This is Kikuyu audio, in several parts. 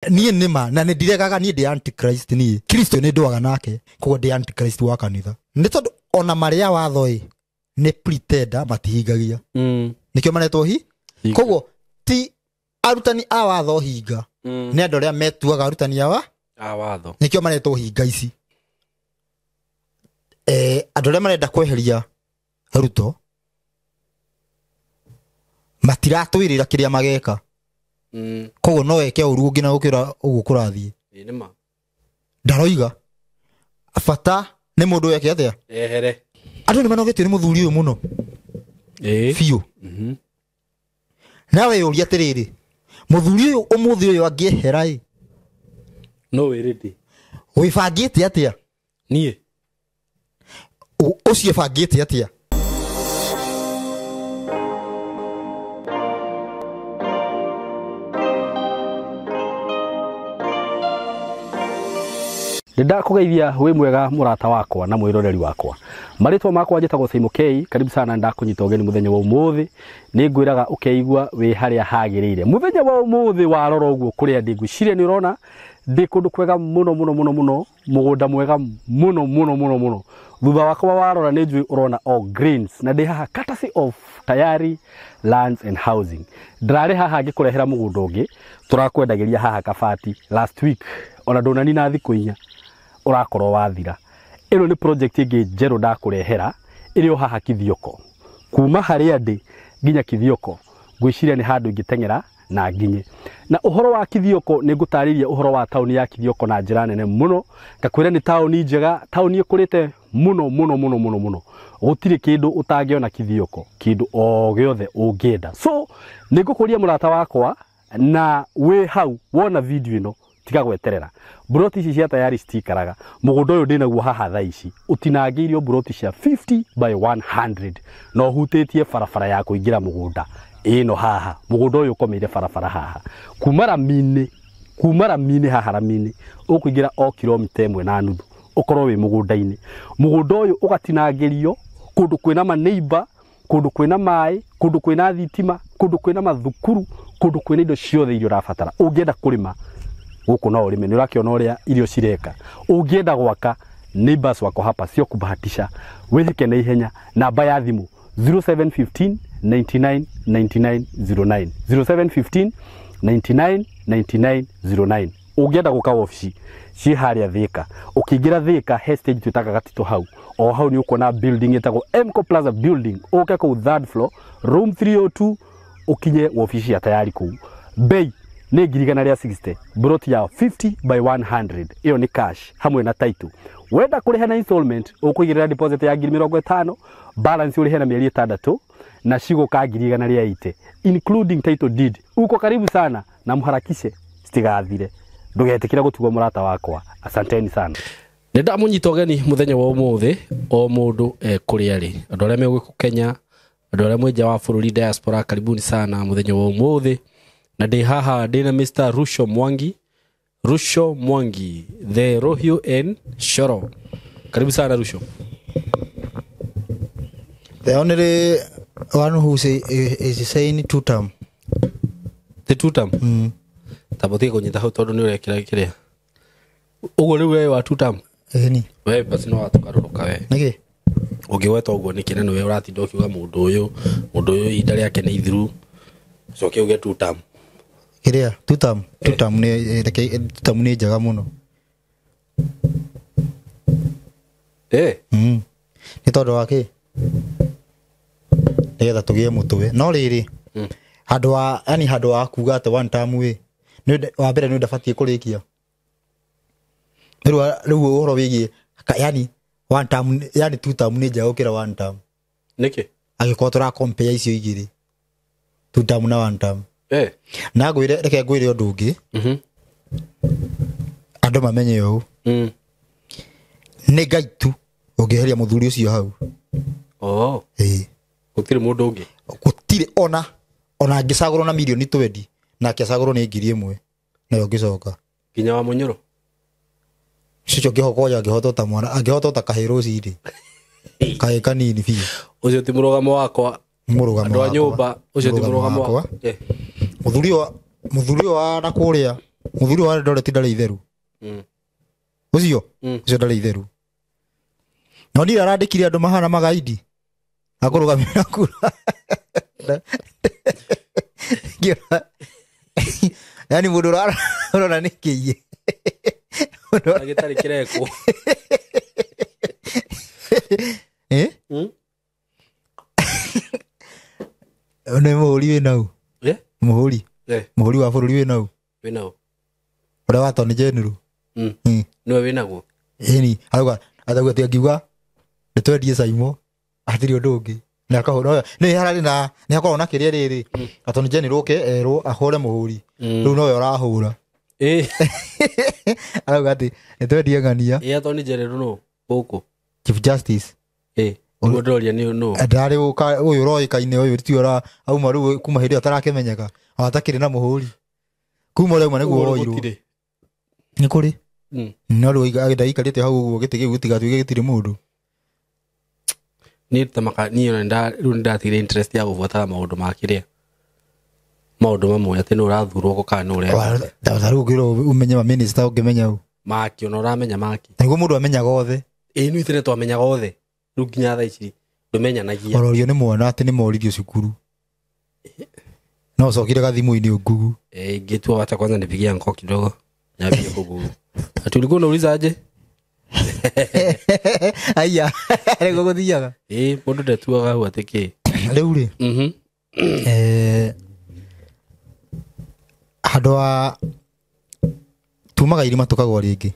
Niĩ nĩma na nĩ ndiregaga, niĩ ndĩ antichrist, niĩ Kristo nĩ ndũaga nake, koguo ndĩ antichrist wa kanitha, nĩ tondũ ona marĩa watho ĩ nĩ pretender, matihingagia. Nĩkĩo maretwo hi. Koguo ti arutani a watho hinga, nĩ andũ arĩa metuaga arutani a wa a watho. Nĩkĩo maretwo hinga ici. Andũ arĩa marenda kweheria Ruto matiratwĩrĩra kĩrĩa mageka. Koguo no eke ũru ũngĩ na gũkĩra ũguo kũrathiĩ. Ĩ nĩma. Ndaroiga bata nĩ mũndũ eke atĩa? Ehere. Andũ nĩ manogetio nĩ mũthuri ũyũ mũno. Ĩ. Biũ. Nawe ũria atĩrĩrĩ, mũthuri ũyũ ũmũthĩ ũyũ angĩehera ĩ, No wĩrĩndĩ. Wĩbangĩte atĩa? Niĩ. Ũcio ĩbangĩte atĩa? Nĩndakũgeithia wĩ mwega mũrata wakwa na mwĩroreri wakwa. Marĩtwa makwa njĩtagwo Simon K. Karibu sana, ndakũnyita ũgeni mũthenya wa ũmũthĩ. Nĩngwĩraga ũkeigua wĩ harĩa hagĩrĩire. Mũthenya wa ũmũthĩ warora ũguo kũrĩa ndĩ, ngwĩciria nĩ ũrona ndĩ kũndũ kwega mũno mũno mũno mũno, mũgũnda mwega mũno mũno mũno mũno. Thutha wakwa warora nĩ njũĩ ũrona all greens, na ndĩ haha courtesy of Tayari Lands and Housing. Ndĩrarĩ haha ngĩkũrehera mũgũnda ũngĩ tũrakwendagĩria haha Kabati last week, ona ndũnanina thikũ inya ũrakorwo wathira. Ĩno nĩ project ĩngĩ njerũ ndakũrehera ĩrĩ o haha Kithioko. Kuma harĩa ndĩ nginya Kithioko ngwĩciria nĩ handũ ingĩteng'era na nginye. Na ũhoro wa Kithioko nĩ ngũtarĩria ũhoro wa taũni ya Kithioko na njĩra nene mũno. Ngakwĩra nĩ taũni njega, taũni ĩkũrĩte mũno mũno mũno mũno mũno. Gũtirĩ kĩndũ ũtangĩona Kithioko, kĩndũ o gĩothe ũngĩenda. So nĩ ngũkũria mũrata wakwa na wĩ hau wona video ĩno tiga gweterera. Mburoti ici cia Tayari citikaraga. Mũgũnda ũyũ ndĩnaguo haha thaa ici ũtinangĩirio mburoti cia 50 by 100 na ũhutĩtie barabara ya kũingĩra mũgũnda ĩno haha. Mũgũnda ũyũ ũkomeire barabara haha kuma rami-inĩ, kuma rami-inĩ haha rami-inĩ ũkũingĩra o kilomita ĩmwe na nuthu ũkorwo wĩ mũgũnda-inĩ. Mũgũnda ũyũ ũgatinangĩrio kũndũ kwĩna maneighbor, kũndũ kwĩna maĩ, kũndũ kwĩna thitima, kũndũ kwĩna mathukuru, kũndũ kwĩna indo ciothe iria ũrabatara. Ũngĩenda kũrĩma gũkũ no ũrĩme, nĩ ũrakĩona ũrĩa irio cireka. Ũngĩenda gwaka, neighbors wako hapa sio kubahatisha. Wĩhĩke na ihenya. Namba ya thimũ 0715 99 99 09, 0715 99 99 09. Ũngĩenda gũka wabici ciĩ harĩa Thika, ũkĩingĩra Thika he stage twĩtaga Gatitũ hau, o hau nĩ ũkuona building ĩtagwo Mco Plaza building. Ũke kũu third floor room 302 ũkinye wabici ya Tayari kũu. Bei nĩ ngiri igana rĩa 60, mburoti ya 50 by 100, ĩyo nĩ cash hamwe na title. Wenda kũrĩha na installment ũkũigĩrĩra deposit ya ngiri mĩrongo ĩtano, balance ũrĩhe na mĩeri ĩtandatũ na cigũka ngiri igana rĩa 80 including title deed. Uko karibu sana na mũharakishe citigathire. Ndũgetĩkĩre gũtigwo mũrata wakwa. Asanteni sana. Nĩ ndamũnyita ũgeni mũthenya wa ũmũthĩ, o mũndũ e kũrĩa arĩ, andũ arĩa me gũkũ Kenya, andũ arĩa mwĩ nja wa bũrũri diaspora, karibuni sana mũthenya wa ũmũthĩ. Na ndĩ haha ndĩ na Mr. Rusho Mwangi, Rusho Mwangi, the Rohio N Shoro. Karibu sana Rusho. The only one who say is saying two term. The two term? Tabotie kũnyita hau tondũ nĩ ũrekĩra kĩrĩa. Ũguo rĩu we wa two term? Ĩni. We basi no watũgarũrũka we. Nĩkĩ? Ũngĩgweta ũguo nĩkĩ na nĩwe ũratinda ũkiuga mũndũ ũyũ ihinda rĩake nĩ ithiru. Coke uge two term. Kĩrĩa? Two term? Two term nĩ, reke, two term nĩ njega mũno. Nĩ tondũ wa kĩ? Nĩgetha tũgĩe mũtwe. No rĩrĩ, handũ wa, yani handũ wa kuga atĩ one term ĩ, wa mbere nĩ ndabatiĩ kũrĩkia. Rĩu ũhoro wĩgiĩ, yani one term, yani two term nĩ njega gũkĩra one term. Nĩkĩ? Angĩkorwo tũra compare icio igĩrĩ, two term na one term. Na ngwĩre, reke ngwĩre ũndũ ũngĩ. Andũ mamenye ũũ. Nĩ Ngai tu ũngĩeheria mũthuri ũcio hau. Ĩĩ. Gũtirĩ mũndũ ũngĩ? Gũtirĩ, ona angĩcagũrwo na mirioni 20, nake acagũrwo nĩ ngiri ĩmwe, nayo ũngĩcoka. Nginya wa Mũnyũrũ? Ũcio ũngĩhokoja, angĩhotwo ta mwana, angĩhotwo ta kahĩĩ rũcinĩ. Kahĩĩ kanini biũ. Ũcio ti mũrũgamo wakwa. Mũrũgamo Andũ a wakwa. nyũmba, ũcio ti Mũrũgamo mũrũgamo wakwa. wakwa. Mũthuri wa na kũrĩa Mũthuri wa Eldoret ndarĩ itheru. Ũcio ũcio ndarĩ itheru. No ndirĩ arandĩkire andũ mahana magaidi akũrũgamĩrĩra kura. Yaani mũndũ ũrona nĩ kĩiye. Gĩtarĩ kĩrekwo. Eh? Nĩ mũhũri wĩnau. Mũhũri. Mũhũri wa bũrũri wĩnau. Wĩnau. Ũrĩa wa Attorney General. Nĩwe wĩnaguo. Ĩni, arauga atauga atĩ angiuga nĩtwendie Saimo hatirĩ ũndũ ũngĩ. Na akahũra nĩ hararĩ na nĩ hakoragwo na kĩrĩa rĩrĩ. Attorney General oke erwo ahũre mũhũri. Rĩu nowe ũrahũra. Arauga atĩ nĩtwendie ng'ania. Ĩ Attorney General nũ gũkũ? Chief Justice. Ũguo ndĩroria nĩ nũ? Ndarĩ ũyũ ũroĩkaine ũyũ ti ũra auma rĩu kuma hĩndĩ ĩyo atarakĩmenyeka. Atakĩrĩ na mũhũri. Kuma ũrĩa auma nĩguo woirwo. Nĩ kũrĩ. No rĩu agĩikarĩte hau ũguo gĩtĩ kĩu gĩtigatuĩke gĩtirĩ mũndũ. Niĩ ta maka niĩ ona rĩu nĩndatigire interest ya gũbuataga maũndũ ma kĩrĩa. Maũndũ mamwe atĩ nĩ ũrathurwo kana nĩ ũreka. Ta rĩu ũngĩrwo ũmenye ma minister ũngĩmenya ũ. Maki ona ũramenya maki. Nĩguo mũndũ amenyaga othe. Ĩĩ nĩ tene twamenyaga othe. Rĩu nginya thaa ici ndũmenyanagia. Ororio nĩ mwana atĩ nĩ moririo cukuru. No ũcokire gathimũ-inĩ ũngugu. Ingĩtua wacha kwanza nipigie anko kidogo. Niambie kugugu. Ati ulikuwa unauliza aje? Aya, nĩguo gũthiaga. Ĩĩ mũndũ ndetuaga hau atĩ kĩ. Rĩu rĩ. Handũ ha tumaga irima tũkagwa rĩngĩ.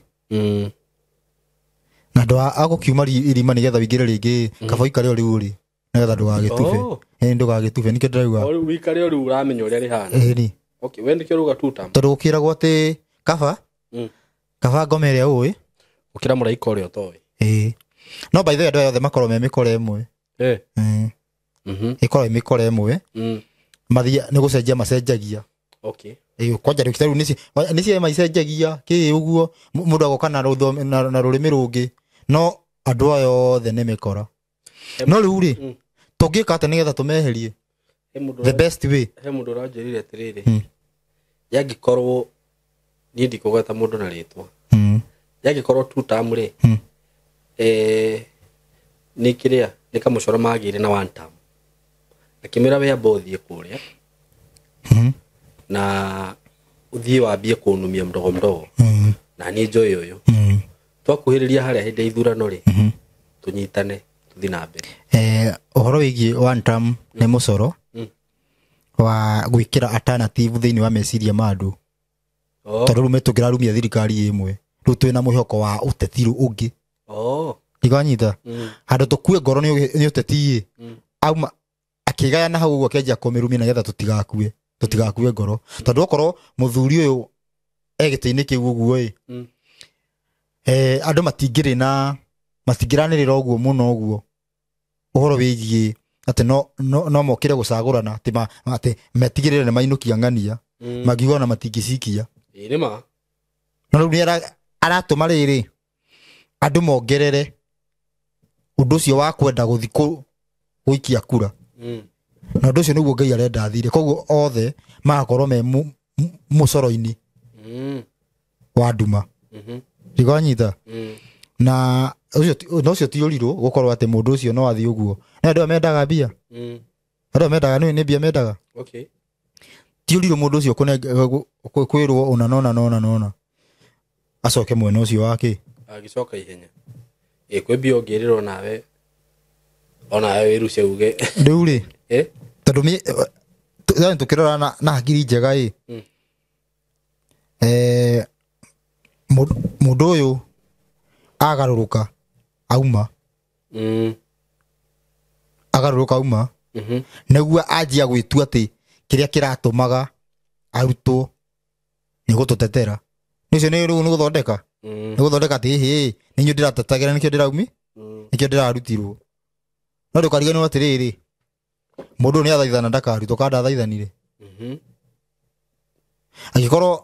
Na andũ a gũkiuma irima nĩgetha ũingĩre rĩngĩ kaba ũikare o rĩu rĩ nĩgetha ndũgagĩtube. Ĩĩ ndũgagĩtube nĩkĩo ndĩrauga. O rĩu ũikare o rĩu ũramenya ũrĩa rĩhana. Ĩĩ. Okay, we nĩkĩo ũrauga two term. Tondũ gũkĩragwo atĩ kaba kaba ngoma ĩrĩa ũĩ gũkĩra mũraika ũrĩa ũtoĩ. Ĩĩ. No by the way andũ aya othe makoragwo me mĩkora ĩmwe. Ĩkoragwo ĩ mĩkora ĩmwe. Mathiĩ nĩ gũcenjia macenjagia. Okay. Ĩĩ kwanja rĩu rĩu nĩ ciama icenjagia kĩ ũguo mũndũ agoka na na rũrĩmĩ rũngĩ. No andũ aya othe nĩ mĩkora. No rĩu rĩ tũngĩka atĩa nĩgetha tũmeherie? The best way. He mũndũ ũranjĩrire atĩrĩrĩ. Yangĩkorwo niĩ ndikũgweta mũndũ na rĩtwa. Yangĩkorwo two term rĩ. Nĩ kĩrĩa nĩ kamũcoro magĩire na one term. Akĩmwĩra we amba ũthiĩ kũrĩa. Na ũthiĩ wambie kũnumia mdogo mdogo. Na niĩ njoe ũyũ. Twakuhĩrĩria harĩa hĩndĩ ya ithurano rĩ. Tũnyitane tũthiĩ na mbere. Ũhoro wĩgiĩ one term nĩ mũcoro wa gwĩkĩra alternative thĩinĩ wa meciria ma andũ. Tondũ rĩu tũngĩrarumia thirikari ĩmwe rĩu twĩna mwĩhoko wa ũteti rĩu ũngĩ. Ndiganyita. Handũ tũkue ngoro nĩ ũteti ĩ. Auma akĩgayana hau ũguo akĩanjia kũmĩrumia nĩgetha tũtigakue ngoro. Tondũ okorwo mũthuri ũyũ e gĩtĩ-inĩ kĩu ũguo ĩ. Andũ matingĩrĩ na matingĩranĩrĩra ũguo mũno ũguo. Ũhoro wĩgiĩ atĩ no mokĩre gũcagũrana atĩ metigĩrĩre nĩ mainũkia ng'ania. Mangiuga ona matingĩcikia. Ĩĩ nĩ ma. No rĩu nĩ aratũma rĩrĩ andũ mongerere ũndũ ũcio wa kwenda gũthiĩ gũikia kura. Na ũndũ ũcio nĩguo Ngai arenda athire. Koguo othe magakorwo me mũcoro-inĩ wa nduma. Ndiganyita. Na ũcio ti ũrirũ gũkorwo atĩ mũndũ ũcio no athiĩ ũguo. Nĩ andũ aya mendaga mbia. Andũ aya mendaga nĩ mbia mendaga. Okay. Ti ũrirũ mũndũ ũcio kwĩrwo ũna nona nona nona. Acoke mwena ũcio wake. Agĩcoka ihenya. Ĩ kwĩ mbia ũngĩrĩrwo nawe onawe wĩruce uge. Rĩu rĩ. Tondũ tũkĩrora na hakiri njega ĩ. Mũndũ ũyũ agarũrũka auma. Agarũrũka auma. Nĩguo anjia gwĩtua atĩ kĩrĩa kĩratũmaga arutwo nĩ gũtũtetera. Nĩ ũcio nĩ rĩu nĩ gũthondeka. Nĩ gũthondeka atĩ hĩ nĩ inyuĩ ndĩratetagĩra nĩkĩo ndĩraumi nĩkĩo ndĩrarutirwo. No ndũkariganĩrwo atĩrĩrĩ mũndũ nĩ athaithana ndakarutwo kana ndathaithanire. Angĩkorwo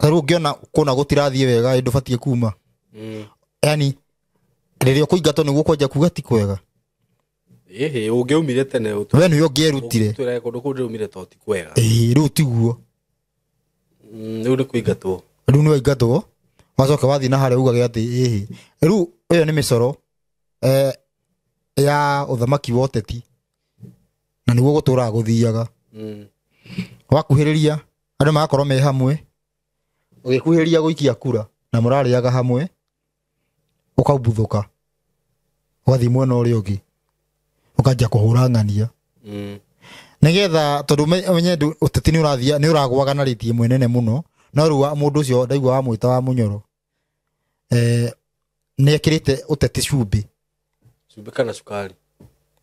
rĩu ũngĩona kũna gũtirathiĩ wega ndũbatiĩ kuma. Yaani rĩrĩa ũkũingatwo nĩguo kwanja kuga ti kwega. Ĩhĩ ũngĩaumire tene we nĩwe ũngĩerutire. Twĩraga kũndũ kũu ndĩraumire to ti kwega. Ĩĩ rĩu tiguo. Rĩu nĩ kũingatwo. Rĩu nĩ waingatwo wacoka wathiĩ na harĩa ugage atĩ ĩhĩ. Rĩu ĩyo nĩ mĩcoro ya ũthamaki wa ũteti na nĩguo gũtũraga gũthiaga. Wakuhĩrĩria andũ magakorwo me hamwe, ũgĩkuhĩrĩria gũikia kura na mũrarĩaga hamwe, ũkaumbuthũka ũgathiĩ mwena ũrĩa ũngĩ ũkanjia kũhũra ng'ania. Nĩgetha tondũ ũmenye ũteti nĩ ũrathiĩ nĩ ũragwaga na rĩti ĩmwe nene mũno, no rĩu mũndũ ũcio ndaigua wamwĩta wa Mũnyoro nĩ ekĩrĩte ũteti cumbĩ. Cumbĩ kana cukari?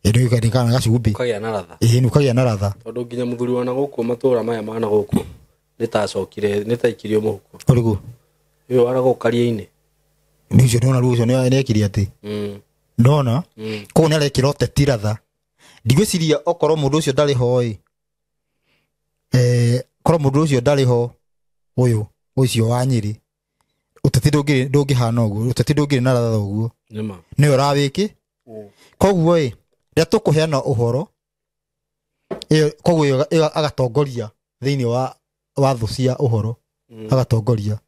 Ĩĩ kana gacumbĩ. Ũkagĩa na ratha. Ĩĩ nĩ ũkagĩa na ratha. Tondũ nginya mũthuri wa na gũkũ matũra maya ma na gũkũ nĩ tacokire nĩ taikirio mũhuko. Ũrĩkũ? Ũyũ wa na gũkũ Karia-inĩ. Nĩ ũcio nĩwona rĩu ũcio nĩ ekire atĩ. Ndona? Koguo nĩ arekĩra ũteti ratha. Ndigwĩciria okorwo mũndũ ũcio ndarĩ ho ĩ. Korwo mũndũ ũcio ndarĩ ho ũyũ ũcio wa Nyĩrĩ. Ũteti ndũngĩhana ũguo, ũteti ndũngĩrĩ na ratha ũguo. Nĩma. Nĩwe ũrawĩkĩ. Koguo ĩ rĩrĩa tũkũheana ũhoro ĩyo, koguo ĩyo agatongoria thĩinĩ wa thũ cia ũhoro. Agatongoria.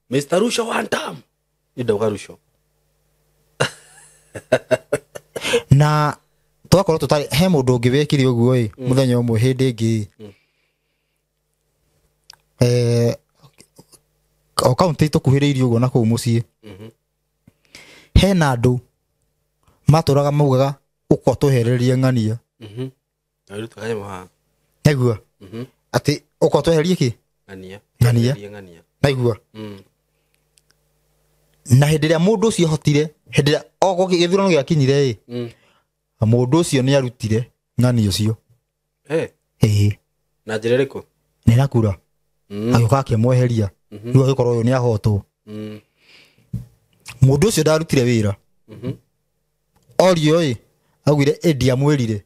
Mr. Rusho one time. Nĩ ndauga Rusho. Na twakorwo tũtarĩ he mũndũ ũngĩ wekire ũguo ĩ mũthenya ũmwe hĩndĩ ĩngĩ. O kaunti tũkuhĩrĩirie ũguo na kũu mũciĩ. Hena andũ matũraga maugaga ũka ũtwehererie ng'ania. Naigua? Atĩ ũka ũtwehererie kĩ? Ng'ania. Ng'ania. Naigua? Na hĩndĩ ĩrĩa mũndũ ũcio ahotire, hĩndĩ ĩrĩa o gĩthurano gĩakinyire ĩ, mũndũ ũcio nĩ arutire ng'ania ũcio. Ĩĩ. Na njĩra ĩrĩkũ? Nĩ na kura. Agĩũka akĩmweheria. Rĩu agĩkorwo ũyũ nĩ ahotwo. Mũndũ ũcio ndarutire wĩra. Orio ĩ augire ĩ ndiamwĩrire.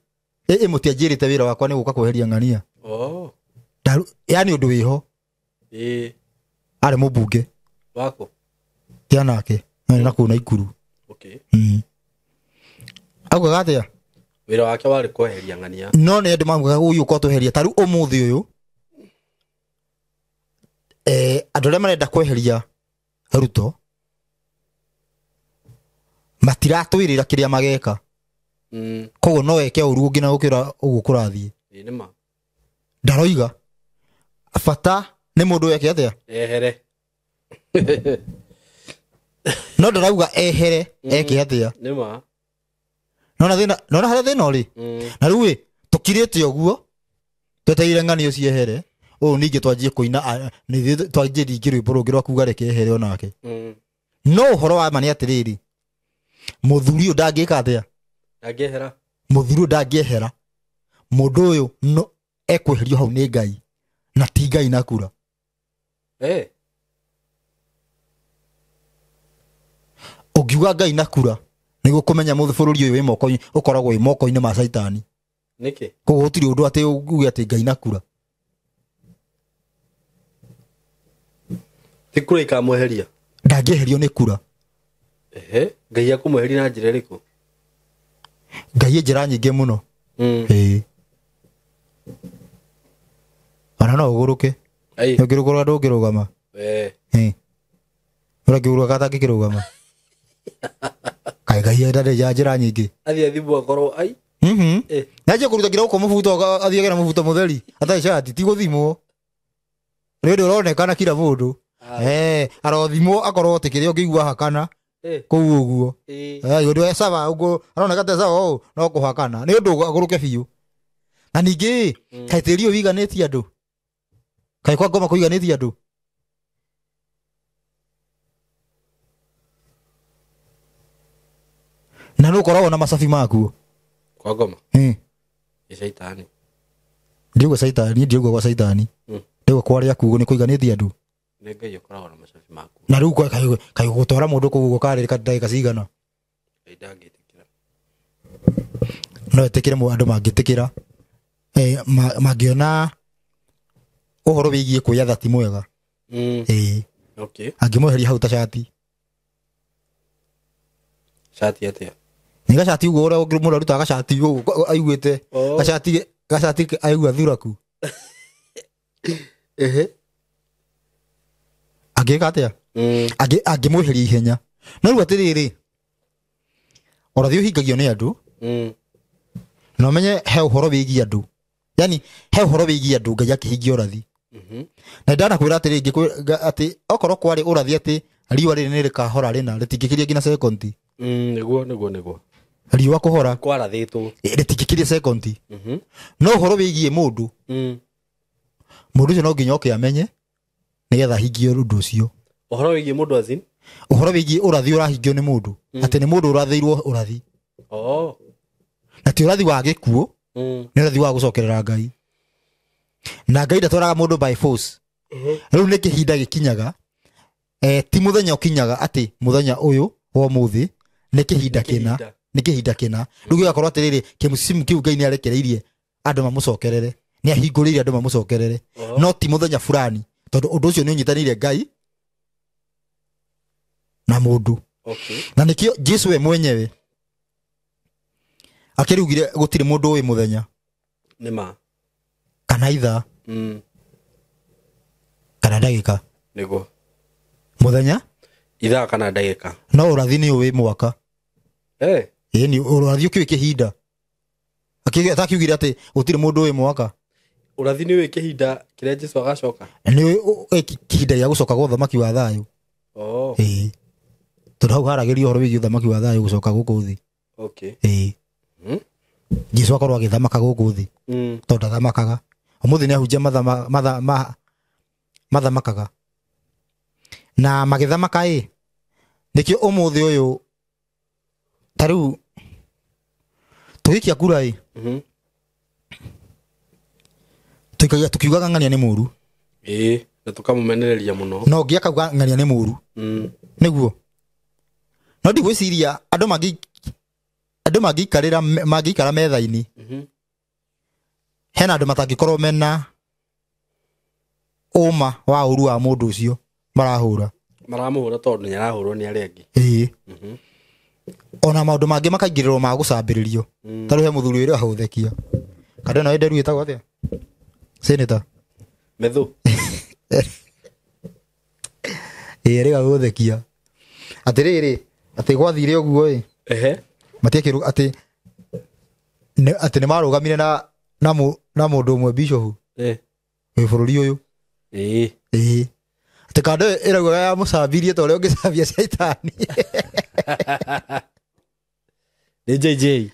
Ĩ mũtianjĩrĩte wĩra wakwa nĩ gũka kweheria ng'ania. Yani ũndũ wĩho. Arĩ mũmbunge. Wako? Ti anake. Na kũu Naikuru. Augaga atĩa? Wĩra wake warĩ kweheria ng'ania. No nĩ andũ maugaga ũyũ ũka ũtweheria. Ta rĩu ũmũthĩ ũyũ andũ arĩa marenda kweheria Ruto matiratwĩrĩra kĩrĩa mageka. Koguo no eke ũru ũngĩ na gũkĩra ũguo kũrathiĩ. Ndaroiga bata nĩ mũndũ eke atĩa? Ehere. No ndarauga ehere eke atĩa? Nĩma. Nona thĩna, nona harĩa thĩna ũrĩ? Na rĩu ĩ tũkirĩte ũguo twetereire ng'ania ũcio ehere. Ũũ ningĩ twanjie kũina twanjie ningĩ rwĩmbo rũngĩ rwa kuga reke ehere onake. No ũhoro wa ma nĩ atĩrĩrĩ, mũthuri ũyũ ndangĩka atĩa? Ndangĩehera. Mũthuri ũyũ ndangĩehera. Mũndũ ũyũ no ekweherio hau nĩ Ngai na ti Ngai na kura. Ũngiuga Ngai na kura nĩguo kũmenya bũrũri ũyũ wĩ moko-inĩ, ũkoragwo wĩ moko-inĩ ma Caitani. Nĩkĩ? Koguo gũtirĩ ũndũ atĩ uge atĩ Ngai na kura. Ti kura ikamweheria? Ndangĩeherio nĩ kura. Ngai akũmweheria na njĩra ĩrĩkũ? Ngai e njĩra nyingĩ mũno. Ĩĩ. Ona no ũgũrũke. Ũngĩrũgũra ndũngĩrũgama. Ũrĩa ũngĩgũrũka atangĩkĩrũgama. Kaĩ Ngai endete njĩra nyingĩ. Athiĩ athimwo akorwo ai. Nĩanjie kũruta nginya gũkũ mũbuto, athiage na mũbuto mũtheri atarĩ cati, ti gũthimwo. Nĩ ũndũ ũronekana kila mũndũ. Arothimwo akorwo atĩ kĩrĩa ũngĩigua hakana kũu ũguo. Ũndũ e sawa ũguo aroneka ta sawa ũũ no kũhakana. Nĩ ũndũ agũrũke biũ. Na ningĩ kaĩ tĩri ũyũ ũiganĩtie andũ? Kaĩ kwa ngoma kũiganĩtie andũ? Na nĩ ũkoragwo na macabi makuo? Kwa ngoma? Nĩ caitani. Ndiuga caitani, ndiuga gwa caitani. Ndiuga kwa arĩa akuo nĩ kũiganĩtie andũ. Nĩ Ngai ũkoragwo na macabi makuo. Na rĩu kaĩ gũtwara mũndũ kũu ũguo karĩ ndagĩka cigana? Ngai ndangĩtĩkĩra. No etĩkĩre andũ mangĩtĩkĩra. Mangĩona ũhoro wĩgiĩ kwĩyatha ti mwega. Angĩmweheria hau ta cati. Cati atĩa? Nĩ gacati ũguo ũrĩa mũndũ arutaga gacati ũguo aiguĩte. Gacati aigua thuraku. Angĩka atĩa? Angĩmweheria ihenya. No rĩu atĩrĩrĩ, ũrathi ũhingagio nĩ andũ. Na ũmenye he ũhoro wĩgiĩ andũ. Yani he ũhoro wĩgiĩ andũ Ngai akĩhingia ũrathi. Na ndanakwĩra atĩrĩ, atĩ okorwo kwarĩ ũrathi atĩ riũa rĩrĩ nĩ rĩkahora rĩna rĩtingĩkĩria nginya sekondi. Nĩguo. Riũa kũhora kwarathĩtwo rĩtingĩkĩria sekondi. No ũhoro wĩgiĩ mũndũ, mũndũ ũcio no nginya oke amenye nĩgetha ahingie ũndũ ũcio. Ũhoro wĩgiĩ mũndũ azin? Ũhoro wĩgiĩ ũrathi ũrahingio nĩ mũndũ. Atĩ nĩ mũndũ ũrathĩirwo ũrathi. Na ti ũrathi wa gĩkuũ, nĩ ũrathi wa gũcokerera Ngai. Na Ngai ndatwaraga mũndũ by force. Rĩu nĩ kĩhinda gĩkinyaga, ti mũthenya ũkinyaga atĩ mũthenya ũyũ wa ũmũthĩ nĩ kĩhinda kĩna, nĩ kĩhinda kĩna. Rĩu gĩgakorwo atĩrĩrĩ, kĩmũcimu kĩu Ngai nĩ arekereirie andũ mamũcokerere, nĩ ahingũrĩire andũ mamũcokerere, no ti mũthenya fulani, tondũ ũndũ ũcio nĩ ũnyitanĩire Ngai na mũndũ. Na nĩkĩo Jesu we mwenyewe akĩrugire gũtirĩ mũndũ ũĩ mũthenya nĩma kana ithaa kana ndagĩka. Nĩguo mũthenya ithaa kana ndagĩka, no ũrathi nĩ ũĩ mwaka. Ĩĩ, ũrathi ũkĩũĩ kĩhinda. Atakiugire atĩ gũtirĩ mũndũ ũĩ mwaka. Ũrathi nĩ ũĩ kĩhinda kĩrĩa Jesu agacoka. Nĩ ũĩ kĩhinda gĩa gũcoka gwa ũthamaki wa thayũ. Ĩĩ, tondũ hau haragĩrio ũhoro wĩgiĩ ũthamaki wa thayũ gũcoka gũkũ thĩ. Ĩĩ, Jesu akorwo agĩthamaka gũkũ thĩ, tondũ ndathamakaga. Ũmũthĩ nĩ ahunjia mathamakaga. Na magĩthamaka ĩ, nĩkĩo ũmũthĩ ũyũ ta rĩu tũgĩikia kura ĩ, tukiugaga ng'ania nĩ mũru. Ĩĩ, na tũkamũmenereria mũno. No ũngĩ akauga ng'ania nĩ mũru. Nĩguo. No ndigwĩciria andũ mangĩikarĩra mangĩikara metha-inĩ, hena andũ matangĩkorwo mena ũma wa ũru wa mũndũ ũcio marahũra. Maramũhũra tondũ nĩ arahũrwo nĩ arĩa angĩ. Ĩĩ. Ona maũndũ mangĩ makaingĩrĩrwo ma gũcambĩrĩrio. Ta rĩu he mũthuri ũrĩa ahũthekia. Kando na ĩnderu ĩtagwo atĩa? Senator Methu. Ĩĩ, rĩga gũthekia. Atĩrĩrĩ, atĩ gwathire ũguo ĩ. Matiekĩrwo atĩ atĩ nĩ marũgamire na mũndũ ũmwe bishop. Wĩ bũrũri ũyũ. Ĩĩ. Ĩĩ. Atĩ kando ĩraugaga ya mũcambirie ta ũrĩa ũngĩcambia caitani. Nĩ JJ.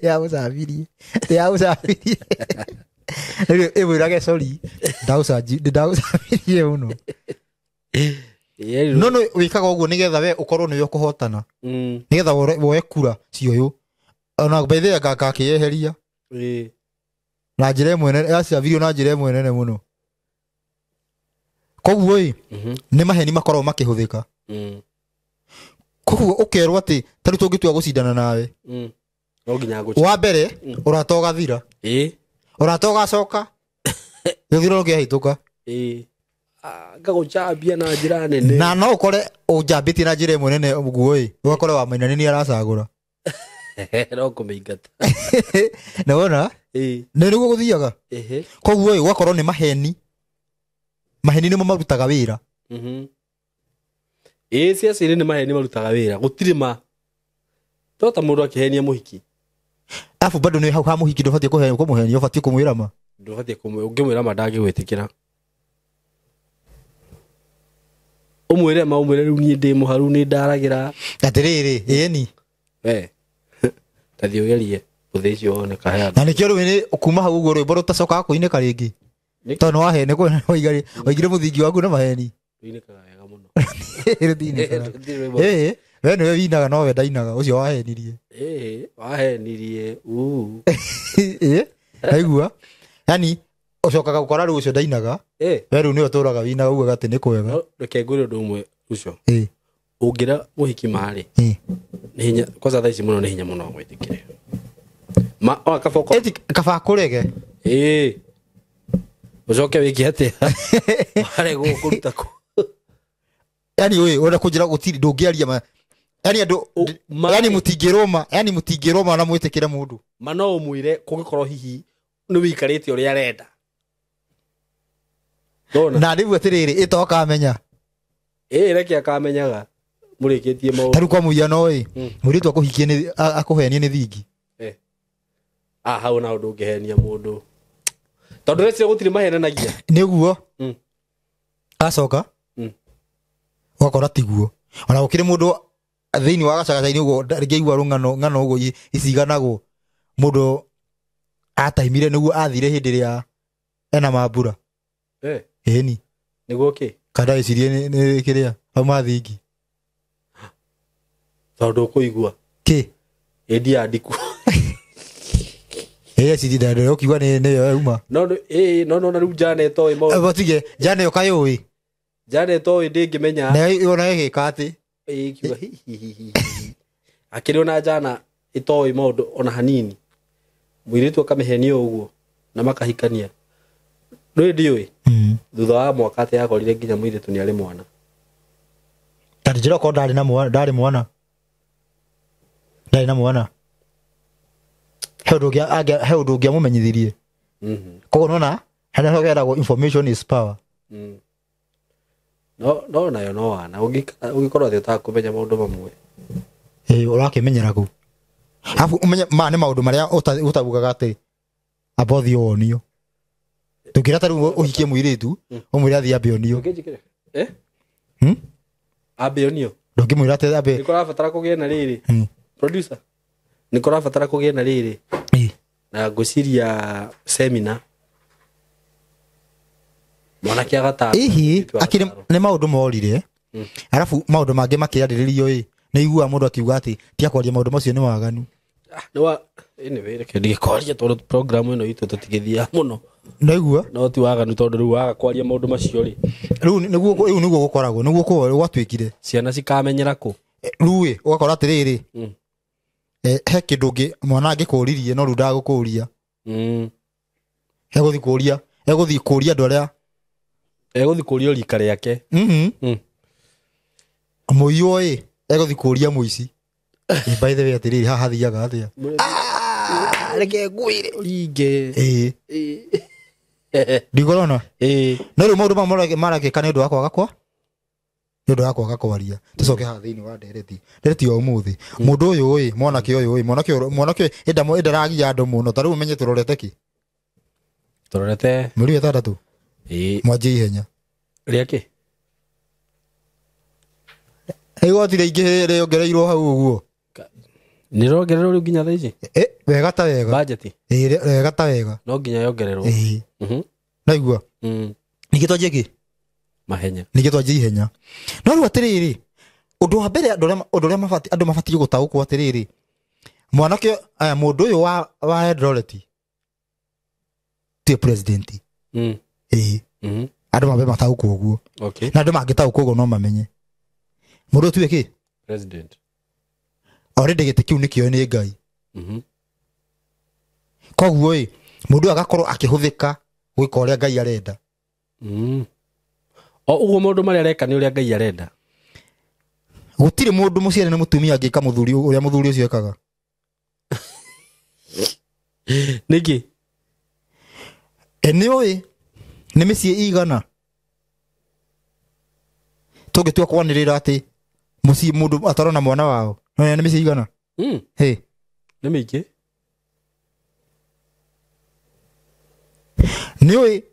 Ya mũcambirie. Ya mũcambirie. Rĩu ĩmwĩrage sorry. Ndagũcambirie mũno. No no wĩkaga ũguo nĩgetha we ũkorwo nĩwe ũkũhotana. Nĩgetha woe kura cioyũ. Ona by the way ngakĩeheria. Na njĩra ĩmwe nene, yacambirio na njĩra ĩmwe nene mũno. Koguo ĩ, nĩ maheni makoragwo makĩhũthĩka. Koguo ũkerwo atĩ ta rĩu tũngĩtua gũcindana nawe. No nginya ngũcinde. Wa mbere, ũrata ũgathira. Ũrata ũgacoka. Gĩthurano kĩahĩtũka. Ngagũcambia na njĩra nene. Na no ũkore ũnjambĩtie na njĩra ĩmwe nene ũguo ĩ, ũgakore wa Maina nĩ aracagũra. No kũmĩingata. Na wona? Nĩ nĩguo gũthiaga. Koguo ĩ, ũgakorwo nĩ maheni. Maheni nĩmo marutaga wĩra. Ĩĩ, ciaca-inĩ nĩ maheni marutaga wĩra. Gũtirĩ ma. To ta mũndũ akĩhenia mũhiki. Arabu bado nĩ hau ha mũhiki ndũbatiĩ kũmũhenia, ũbatiĩ kũmwĩra ma. Ndũbatiĩ ũngĩmwĩra ma ndangĩgwĩtĩkĩra. Ũmwĩre ma, ũmwĩre rĩu niĩ ndĩ mũharu nĩ ndaragĩra. Atĩrĩrĩ, ĩni. We. Ta thiĩ ũgerie ũthĩ ũcio wone kahe andũ. Na nĩkĩo rĩu nĩ kuma hau ũguo rwĩmbo rũtacokaga kũinĩka rĩngĩ. Tondũ nĩ wahene waigire mũthingi waku na maheni. Rũinĩkaga wega mũno. Rũtinĩkaga. Ĩĩ, we nĩwe winaga no we ndainaga, ũcio wahenirie. Ĩĩ, wahenirie. Ĩĩ, naigua. Yani ũcokaga gũkora rĩu ũcio ndainaga. We rĩu nĩwe ũtũraga winaga ugaga atĩ nĩ kwega. Reke ngwĩre ũndũ ũmwe ũcio. Ũngĩra mũhiki marĩ. Nĩ hinya, kwanza thaa ici mũno nĩ hinya mũno gwĩtĩkĩre. Ma, o kaba ũko. Eti kaba kũrege. Ĩĩ. Ũcoke wĩke atĩa? Waregwo kũruta kũ? Yani ũyũ ũrenda kũnjĩra gũtirĩ ndũngĩaria ma. Yani andũ, yani mũtingĩrũma, yani mũtingĩrũma na mwĩtĩkĩre mũndũ. Ma no ũmwĩre kũngĩkorwo hihi nĩ wĩikarĩte ũrĩa arenda. Ndona. Na rĩu atĩrĩrĩ ĩtokamenya. Ĩ reke akamenyaga mũrĩkĩtie maũndũ. Ta rĩu kwa mũhiano ĩ mũirĩtu akũhikie nĩ akũhenie nĩ thingi. Ah hau na ũndũ ũngĩhenia mũndũ. Tondũ rĩcio gũtirĩ mahenanagia. Nĩguo. Acoka. Ũgakora tiguo. Ona gũkĩrĩ mũndũ thĩinĩ wa gacagaca-inĩ ũguo rĩngĩ aigua rũng'ano ng'ano ũguo iciganagwo mũndũ ataimire nĩguo athire hĩndĩ ĩrĩa ena mambura. Ĩni. Nĩguo kĩ? Kana ecirie nĩ kĩrĩa auma thingi. Tondũ ũkũigua. Kĩ? Ĩndi ya ndiku. Ĩ ecirie ndare ũkiuga nĩ nĩyo yauma. No ĩ no no rĩu Jane ĩtoĩ maũndũ. Batige Jane yo kayũĩ. Jane ĩtoĩ ndĩngĩmenya. Na yona ĩgĩka atĩ. Ĩ kiuga hi hi hi hi. Akĩrĩ ona Jana ĩtoĩ maũndũ ona hanini. Mũirĩtu akamĩhenia ũguo na makahikania. Rĩu ndiũĩ. Thutha wa mwaka atĩ akorire nginya mũirĩtu nĩ arĩ mwana. Ta njĩra okorwo ndarĩ na mwana, ndarĩ mwana. Ndarĩ na mwana. He ũndũ ũngĩ he ũndũ ũngĩ amũmenyithirie. Koguo nona harĩa hogeragwo information is power. No no nayo no wana ũngĩkorwo atĩ ũtakũmenya maũndũ mamwe. Ĩ ũrakĩmenyera kũ? Alafu umenye ma nĩ maũndũ marĩa ũtabugaga atĩ amba ũthiĩ wonio. Ndũngĩra ta rĩu ũhikie mũirĩtu ũmwĩre athiĩ ambe onio. Ambe onio. Ndũngĩmwĩra atĩ ambe. Nĩ kũrabatara kũgĩe na rĩrĩ. Producer. Nĩ kũrabatara kũgĩe na rĩrĩ. Na ngwĩciria seminar. Mwanake agataro. Ihi akĩrĩ nĩ maũndũ morire. Alafu maũndũ mangĩ makĩarĩrĩrio ĩ nĩ iguaga mũndũ akiuga atĩ tia kwaria maũndũ macio nĩ waganu. Nĩ wa anyway reke ndigĩkwaria tondũ program ĩno itũ tũtigĩthiaga mũno. Naigua? No ti waganu tondũ rĩu waga kwaria maũndũ macio rĩ. Rĩu nĩguo rĩu nĩguo gũkoragwo nĩguo gwatuĩkire. Ciana cikamenyera kũ? Rĩu ĩ ũgakora atĩrĩrĩ. He kĩndũ ũngĩ mwana angĩkũririe no rĩu ndagũkũria. Egũthiĩ kũria, egũthiĩ kũria andũ arĩa egũthiĩ kũria rika rĩake. Mũiywo ĩ egũthiĩ kũria mũici. By the way atĩrĩrĩ haha hathiaga atĩa? Reke ngwĩre. Ringe. Ĩ. Ndigorona? No rĩu maũndũ mamwe marekĩka nĩ ũndũ wa kwaga kwa? Nĩ ũndũ wa kwaga kwaria. Tũcoke haha thĩinĩ wa ndereti. Ndereti ya ũmũthĩ. Mũndũ ũyũ ĩ, mwanake ũyũ ĩ, mwanake ũyũ, mwanake ũyũ ĩndaragia andũ mũno. Ta rĩu ũmenye tũrorete kĩ? Tũrorete. Mweri wa ĩtandatũ? Mwanjie ihenya. Rĩa kĩ? Igoti rĩingĩ rĩongereirwo hau ũguo. Nĩ rongererwo rĩu nginya thaa ici? Wega ta wega. Budget. Wega ta wega. No nginya yongererwo. Naigua. Ningĩ twanjie kĩ? Mahenya. Ningĩ twanjie ihenya. No rĩu atĩrĩrĩ, ũndũ wa mbere andũ ũrĩa andũ mabatiĩ gũtaũkwo atĩrĩrĩ, mwanake aya mũndũ ũyũ wa Eldoret ti president. Andũ mambe mataũkwo ũguo. Na andũ mangĩtaũkwo ũguo no mamenye. Mũndũ ũyũ tiwe kĩ? President. Already gĩtĩ kĩu nĩkĩoe nĩ Ngai. Koguo ĩ mũndũ ũyũ agakorwo akĩhũthĩka gwĩka ũrĩa Ngai arenda. O ũguo maũndũ marĩa areka nĩ ũrĩa Ngai arenda. Gũtirĩ mũndũ mũciare nĩ mũtumia angĩka mũthuri ũrĩa mũthuri ũcio ekaga. Nĩkĩ? Nĩ ũĩ nĩ mĩciĩ igana tũngĩtua kwanĩrĩra atĩ mũciĩ mũndũ atarona mwana wao. No nĩ mĩciĩ igana? Hĩ. Nĩ mĩingĩ. Nĩ ũĩ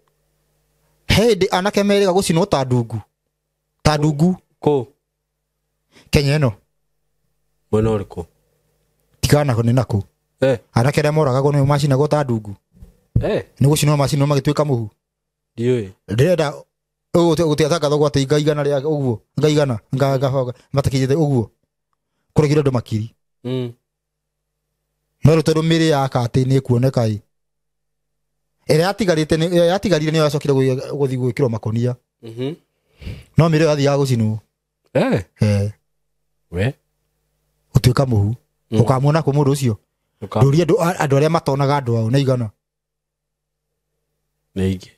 he hĩndĩ anake merĩga gũcinwo ta ndungu. Ta ndungu. Kũ? Kenya ĩno. Mwena ũrĩkũ? Tigana nĩ nakũ. Anake arĩa moragagwo nĩo macinagwo ta ndungu. Nĩ gũcinwo macinwo magĩtuĩka mũhu. Ndiũĩ. Ndĩrenda gũtiatangathwo atĩ nga igana rĩa ũguo, nga igana, nga matakinyĩte ũguo. Kũregire andũ makiri. No rĩu tondũ mĩrĩ yaka atĩ nĩ ĩkuoneka ĩ. Ĩrĩa yatigarĩte nĩ yatigarire nĩyo yacokire gũthiĩ gwĩkĩrwo makonia. No mĩrĩ ĩyo yathiaga gũcinwo. We? Gũtuĩka mũhu. Ũkamuona kũ mũndũ ũcio? Ndũrie andũ arĩa matonaga andũ ao nĩ igana. Nĩ aingĩ.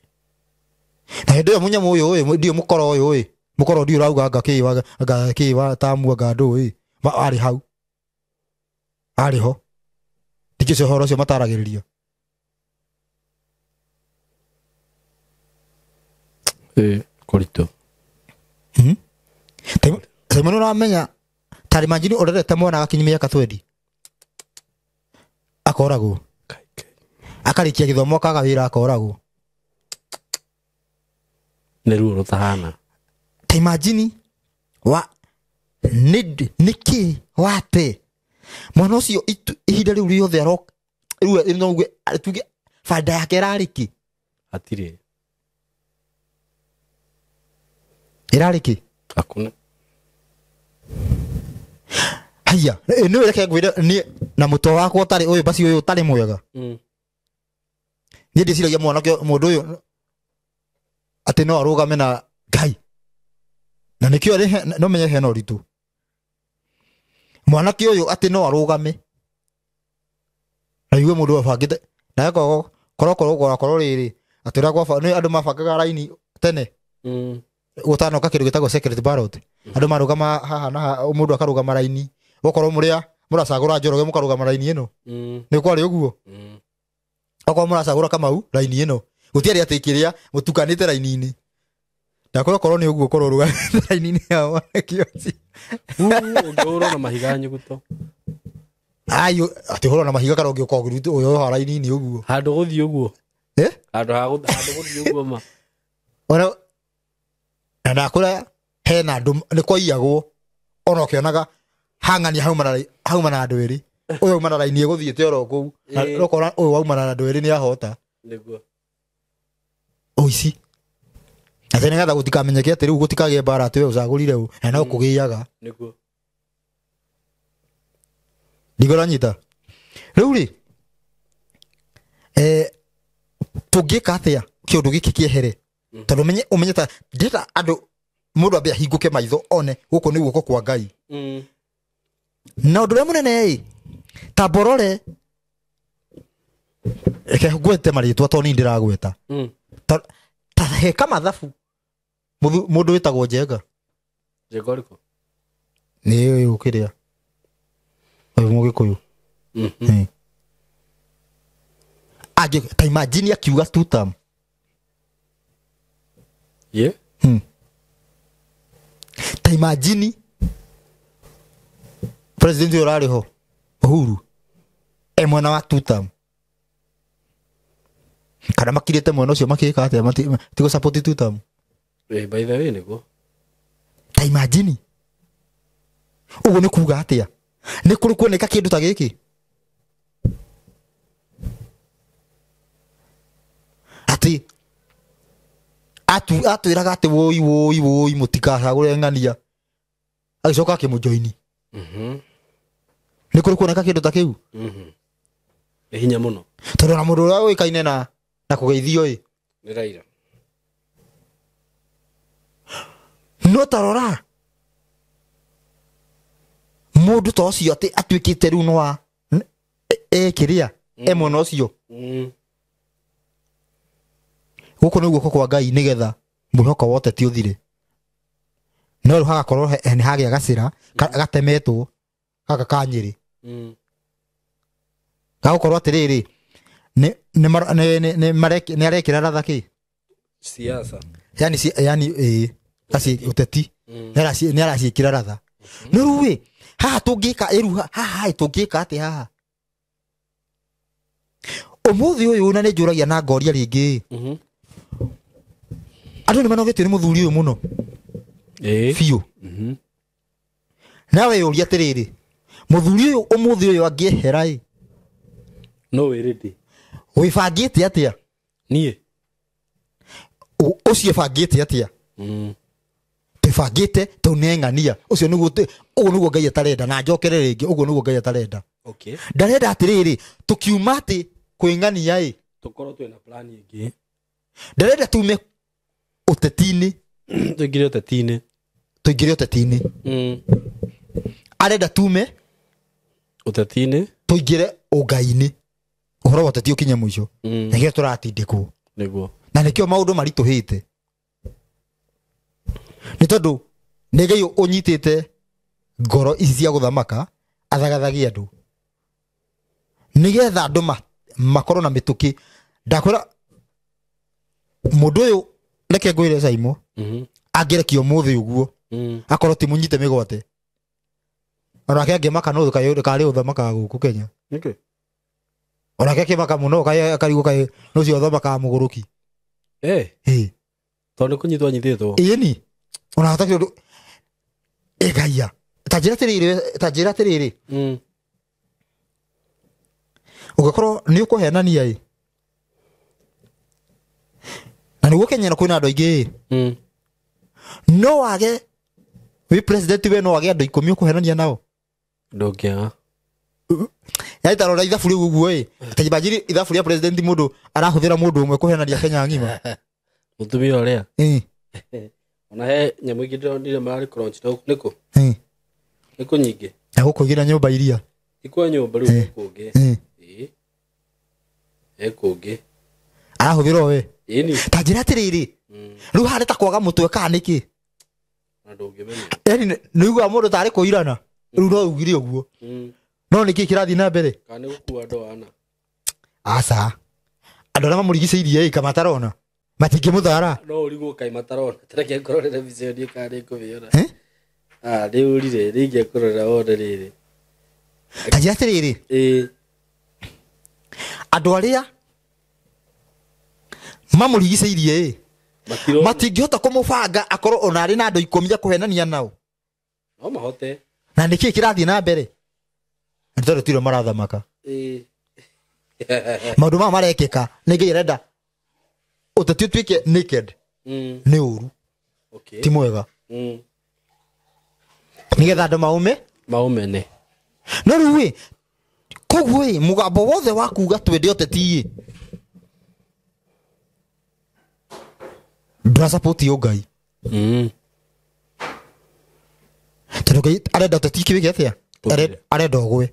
Na hĩndĩ ĩyo mũnyamũ ũyũ ĩ, ndiũ mũkoro ũyũ ĩ, mũkoro ndiũ ũrauga anga kĩ wa anga kĩ wa tamu anga ndũ ĩ, arĩ hau. Arĩ ho. Ndikĩ ũcio ũhoro ũcio mataragĩrĩria. Kũritũ. Simon ũramenya tarĩ manjini ũrerete mwana agakinyia mĩaka 20 akoragwo akarĩkia gĩthomo akaga wĩra akoragwo nĩ ruo rũtahana. Ta imagine wa nĩkĩ wate mwana ũcio ihinda rĩu rĩothe aroka rĩu no uge tuge banda yake ĩrarĩ kĩ? Hatirĩ. Ĩrarĩ kĩ? Hakuna. Haya, nĩ reke ngwĩre niĩ na mũtwe wakwa ũtarĩ ũyũ basi ũyũ ũtarĩ mwega. Niĩ ndĩciragia mwanake mũndũ ũyũ atĩ no arũgame na Ngai. Na nĩkĩo no menye hena ũritũ. Mwanake ũyũ atĩ no arũgame. Na igue mũndũ abangĩte na korwo korwo rĩrĩ atĩ ũrĩa kwa nĩ andũ mabangaga raini tene. Gũtanoka kĩndũ gĩtagwo secret ballot. Andũ marũgama haha na mũndũ akarũgama raini. Okorwo mũrĩa mũracagũra Njoroge mũkarũgama raini ĩno. Nĩ kwarĩ ũguo. Okorwo mũracagũra Kamau raini ĩno. Gũtiarĩ atĩ kĩrĩa mũtukanĩte raini-inĩ. Ndakorwo korwo nĩ ũguo korwo rũgamĩte raini-inĩ ya mwanake ũcio. Ũngĩhũrwo na mahiga nyuguto. Ayo atĩ ũhũrwo na mahiga kana ũngĩũka ũyoha raini-inĩ ũguo. Handũ gũthiĩ ũguo. Handũ ha gũthiĩ ũguo ma. Ona na ndakũra hena andũ nĩ kwaiyagwo ona ũkĩonaga hang'ania hauma na andũ erĩ. Ũyũ auma na raini ĩgũthiĩte oro kũu. Na ũkona ũyũ wauma na andũ erĩ nĩ ahota. Nĩguo. Ũici. Atĩ nĩgetha gũtikamenyeke atĩ rĩu gũtikagĩe mbara atĩ we ũcagũrire ũ na no kũgĩaga. Nĩguo. Ndigũranyita. Rĩu rĩ tũngĩka atĩa kĩũndũ gĩkĩ kĩehere? Tondũ ũmenye ta ndĩrenda andũ mũndũ ambe ahingũke maitho one gũkũ nĩ guoko kwa Ngai. Na ũndũ ũrĩa mũnene ĩ ta Borore reke ngwete marĩtwa tondũ niĩ ndĩragweta. Ta heka mathabu mũndũ wĩtagwo Njenga. Njenga ũrĩkũ? Nĩ ũyũ kĩrĩa ũyũ Mũgĩkũyũ. Angĩ ta imagine akiuga two term. Yeah. Ta imagine president ũyũ ũrarĩ ho Uhuru e mwena wa two term. Kana makirĩte mwena ũcio makĩka atĩa tigũ support two term. By the way nĩguo. Ta imagine ũguo nĩ kuga atĩa? Nĩ kũrĩ kuoneka kĩndũ ta gĩkĩ? Atĩ atwĩraga atĩ woi woi woi mũtikacagũre ng'ania agĩcoka akĩmũjoini. Nĩ kũrĩ kuoneka kĩndũ ta kĩu? Nĩ hinya mũno. Tondũ ona mũndũ ũrĩa ũĩkaine na kũgeithio ĩ nĩ Raila. No tarora mũndũ ta ũcio atĩ atuĩkĩte rĩu no wa kĩrĩa e mwena ũcio. Gũkũ nĩ guoko kwa Ngai nĩgetha mwĩhoko wa ũteti ũthire. No rĩu hagakorwo nĩ hagĩa gacĩra gatemetwo gaka ka Nyĩrĩ. Gagũkorwo atĩrĩrĩ nĩ arekĩra ratha kĩ? Siasa. Yani ũteti. Nĩ araciĩkĩra ratha. No rĩu ĩ haha tũngĩka ĩru haha tũngĩka atĩa haha? Ũmũthĩ ũyũ na nĩ njũragia na ngoria rĩngĩ. Andũ nĩ manogetio nĩ mũthuri ũyũ mũno. Biũ. Nawe ũria atĩrĩrĩ mũthuri ũyũ ũmũthĩ ũyũ angĩehera ĩ no wĩrĩndĩ. Wĩbangĩte atĩa? Niĩ. Ũcio ĩbangĩte atĩa? Twĩbangĩte tondũ nĩ ng'ania. Ũcio nĩguo ũguo nĩguo Ngai atarenda na njokere rĩngĩ ũguo nĩguo Ngai atarenda. Ndarenda atĩrĩrĩ tũkiuma atĩ kwĩ ng'ania ĩ tũkorwo twĩna plan ĩngĩ. Ndarenda tume ũteti-inĩ. Tũingĩre ũteti-inĩ. Tũingĩre ũteti-inĩ. Arenda tume ũteti-inĩ tũingĩre ũngai-inĩ. Ũhoro wa ũteti ũkinye mũico. Nĩkĩo tũratindĩkwo. Nĩguo. Na nĩkĩo maũndũ maritũhĩte. Nĩ tondũ nĩ Ngai ũnyitĩte ngoro ici cia gũthamaka athagathagie andũ. Nĩgetha andũ makorwo na mĩtũkĩ. Ndakwĩra mũndũ ũyũ Reke ngwĩre Saimo. Angĩrekio ũmũthĩ ũguo. Akorwo ti mũnyite mĩgwate. Onake angĩmaka no karĩ ũthamakaga gũkũ Kenya. Nĩkĩ? Onake akĩmaka mũno akarigwo kaĩ nũcio ũthamakaga mũgũrũki. Eh. Tondũ kũnyitwo anyitĩtwo. Ĩni. Ona hatakĩrĩ ũndũ. Ĩgaia. Ta njĩra atĩrĩrĩ. Ũngĩkorwo nĩ ũkũhenania ĩ. Na nĩguo Kenya kwĩna andũ aingĩ ĩ. No wage wĩ president we no wage andũ 10 ũkũhenania nao. Ndũngĩaga. Yaani tarora ithabu rĩu ũguo ĩ. Ta imagine ithabu rĩa president mũndũ arahũthĩra mũndũ ũmwe kũhenania Kenya ng'ima. Mũtumia ũrĩa. Ona he nyamũ ingĩ ndĩronire mararĩ crunch nĩkũ? Nĩkũ nyingĩ? Na gũkũ igĩra nyũmba iria. Ti kwa nyũmba rĩu kũngĩ. Ĩĩ. He kũngĩ. Arahũthĩra we. Ĩni. Ta njĩra atĩrĩrĩ. Rĩu harĩ ta kwaga mũtwe kana nĩkĩ? Na ndũngĩmenya. Yaani nĩũiguaga mũndũ tarĩ kũirana. Rĩu no ugire ũguo. No nĩkĩ kĩrathiĩ na mbere? Kana nĩ gũkua andũ ana. Aca. Andũ arĩa mamũrigicĩirie ĩ kamatarona. Matingĩmũthara. No ũrigwo kaĩ matarona. Tareke ngũrorere mbica ĩyo niĩ kana nĩngũmĩona. Nĩ ũrire rĩngĩ kũrora wone rĩrĩ. Ta njĩra atĩrĩrĩ. Andũ arĩa mamũrigicĩirie ĩ matingĩhota kũmũbanga akorwo ona arĩ na andũ 10 a kũhenania nao. No mahote. Na nĩkĩ kĩrathiĩ na mbere? Nĩ tondũ tiro marathamaka. Maũndũ maya marekĩka nĩ Ngai arenda ũteti ũtuĩke naked. Nĩ ũru. Ti mwega. Nĩgetha andũ maume maumene. No rĩu ĩ koguo ĩ mũgambo wothe wa kuga twende ũteti ĩ ndũrasupport ũngai. Tondũ Ngai arenda ũteti kĩwĩke atĩa? Arenda ũgwe.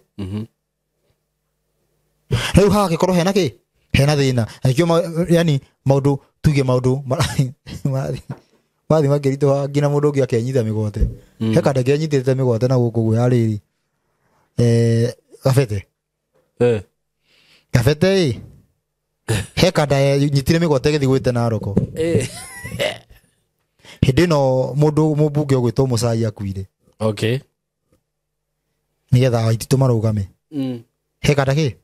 Rĩu hagagĩkorwo hena kĩ? Hena thĩna. Na nĩkĩo yani maũndũ tuge maũndũ marathiĩ makĩritũha nginya mũndũ ũngĩ akenyita mĩgwate. He kanda kenyitĩte mĩgwate na gũkũ guo ya rĩrĩ. Gabete. Gabete ĩ. He kanda nyitire mĩgwate ĩgĩthiĩ gwĩte Naroko. Hĩndĩ ĩno mũndũ mũmbunge ũgwĩtwo Mũcai akuire. Okay. Nĩgetha Waititũ marũgame. He kanda kĩ?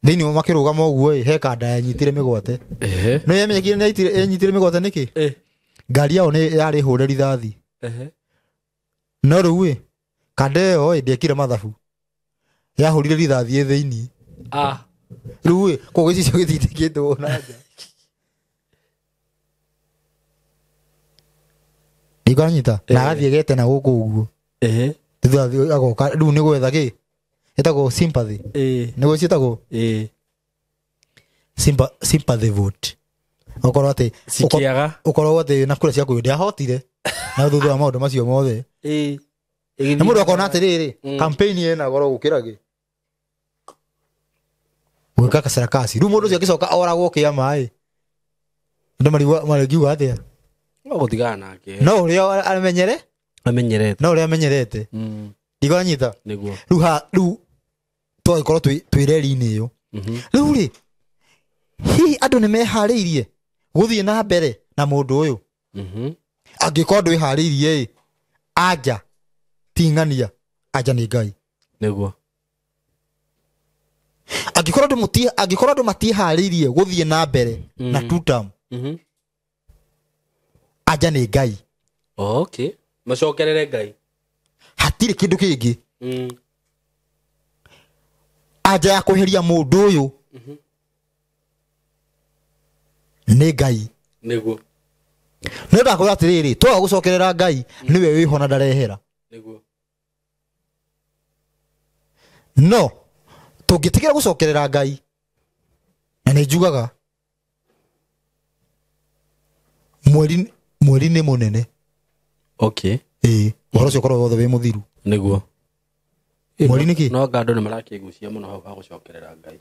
Thĩinĩ wa makĩrũgama ũguo ĩ he kanda yanyitire mĩgwate. No yamenyekire nĩ yanyitire mĩgwate nĩkĩ? Ngari yao nĩ yarĩ hũre rithathi. No rĩu ĩ kanda ĩyo ĩ ndĩekire mathabu. Yahũrire rithathi ĩ thĩinĩ. Rĩu ĩ koguo gĩcicio gĩtindĩkĩtwo na nja. Ndikanyita na agathiĩ gete na gũkũ ũguo. Thutha agoka rĩu nĩ gwetha kĩ? Ĩtagwo sympathy. Nĩguo ciĩtagwo? Sympathy vote. Okorwo atĩ ũkorwo atĩ na kura ciaku ndĩahotire na thutha wa maũndũ macio mothe. Na mũndũ akona atĩrĩrĩ campaign ĩna goro gũkĩra kĩ? Gwĩka kacarakasi. Rĩu mũndũ ũcio agĩcoka oragwo kĩama ĩ. Andũ maringiuga atĩa? No gũtigana nake. No ũrĩa amenyere? Amenyerete. No ũrĩa amenyerete. Ndiganyita. Nĩguo. Rĩu twagĩkorwo twĩ reri-inĩ ĩyo. Rĩu rĩ hihi andũ nĩ meharĩirie gũthiĩ na mbere na mũndũ ũyũ? Angĩkorwo ndwĩharĩirie ĩ anja ti ng'ania, anja nĩ Ngai. Nĩguo. Angĩkorwo andũ matiharĩirie gũthiĩ na mbere na two term, anja nĩ Ngai. Okay. Macokerere Ngai. Hatirĩ kĩndũ kĩngĩ. Anja ya kweheria mũndũ ũyũ nĩ Ngai. Nĩguo. Nĩ ndakwĩra atĩrĩrĩ, twaga gũcokerera Ngai nĩwe wĩho na ndarehera. Nĩguo. No tũngĩtigĩra gũcokerera Ngai, na nĩ njugaga mweri nĩ mũnene. Okay. Ĩĩ, ũhoro ũcio ũkorwo wothe wĩ mũthiru. Nĩguo. Mweri nĩkĩ? No anga andũ nĩ marakĩgucia mũno hau ha gũcokerera Ngai.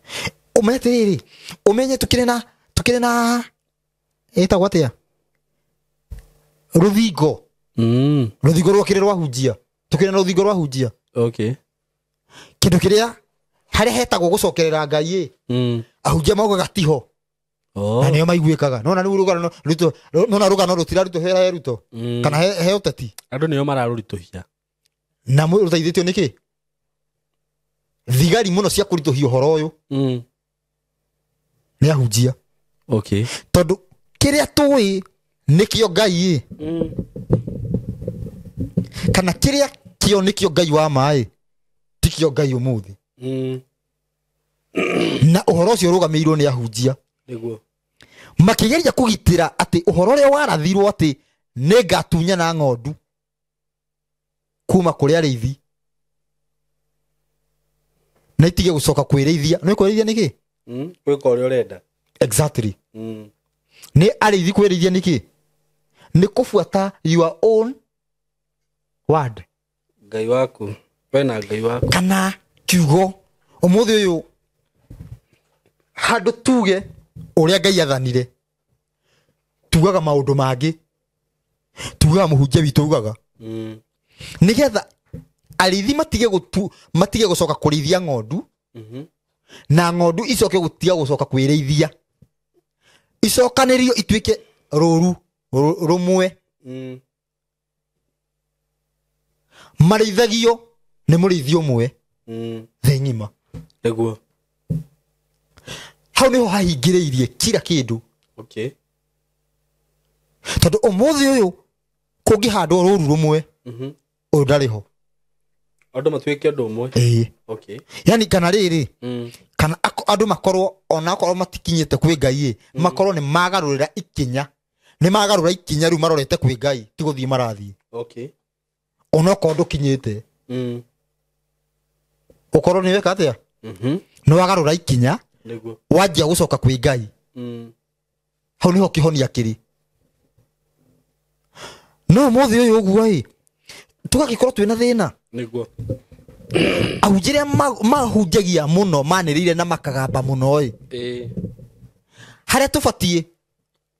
Ũmenye atĩrĩrĩ, ũmenye tũkĩrĩ na ĩtagwo atĩa? Rũthingo. Rũthingo rwakĩrĩ rwa hunjia. Tũkĩrĩ na rũthingo rwa hunjia. Okay. Kĩndũ kĩrĩa harĩa hetagwo gũcokerera Ngai ĩ. Ahunjia maugaga tiho. Na nĩo maiguĩkaga. Nona rĩu rũgano ruto, nona rũgano rũtirarutũhĩra he Ruto kana he ũteti. Andũ nĩo mararũritũhia. Na rũteithĩtio nĩkĩ? Thigari mũno cia kũritũhia ũhoro ũyũ nĩ ahunjia. Okay. Tondũ kĩrĩa tũĩ nĩkĩo Ngai ĩ. Kana kĩrĩa kĩo nĩkĩo Ngai wa maĩ tikĩo Ngai ũmũthĩ. Na ũhoro ũcio ũrũgamĩrĩirwo nĩ ahunjia. Nĩguo. Makĩgeria kũgitĩra atĩ ũhoro ũrĩa warathirwo atĩ nĩngatunyana ng'ondu kuma kũrĩ arĩithi na itige gũcoka kwĩrĩithia. Nĩ kwĩrĩithia nĩkĩ? Gwĩka ũrĩa ũrenda. Exactly. Nĩ arĩithi kwĩrĩithia nĩkĩ? Nĩ kũbuata your own word. Ngai waku. We na Ngai waku. Kana kiugo. Ũmũthĩ ũyũ handũ tuge ũrĩa Ngai athanire, tugaga maũndũ mangĩ, tugaga mũhunjia witũ ugaga. Nĩgetha arĩithi matige gũcoka kũrĩithia ng'ondu, na ng'ondu icoke gũtiga gũcoka kwĩrĩithia, icokanĩrio ituĩke rũru rũmwe. Marĩithagio nĩ mũrĩithi ũmwe thĩ ng'ima. Nĩguo. Hau nĩho hahingĩrĩirie kila kĩndũ. Okay. Tondũ ũmũthĩ ũyũ kũngĩhandwo rũru rũmwe, ũyũ ndarĩ ho. Andũ matuĩke ũndũ ũmwe. Ĩĩ. Okay. Yani kana rĩrĩ, kana andũ makorwo onakorwo matikinyĩte kwĩ Ngai ĩ, makorwo nĩ magarũrĩra ikinya. Nĩ magarũra ikinya rĩu marorete kwĩ Ngai, ti gũthiĩ marathiĩ. Okay. Onokorwo ndũkinyĩte. Ũkorwo nĩ weka atĩa? Nĩ wagarũra ikinya, Nĩguo. wanjia gũcoka kwĩ Ngai. Hau nĩho kĩhonia kĩrĩ. No ũmũthĩ ũyũ ũguo ĩ, tũgagĩkorwo twĩna thĩna. Nĩguo. Ahunjia arĩa mahunjagia mũno manĩrĩire na makagamba mũno ĩ. Harĩa tũbatiĩ,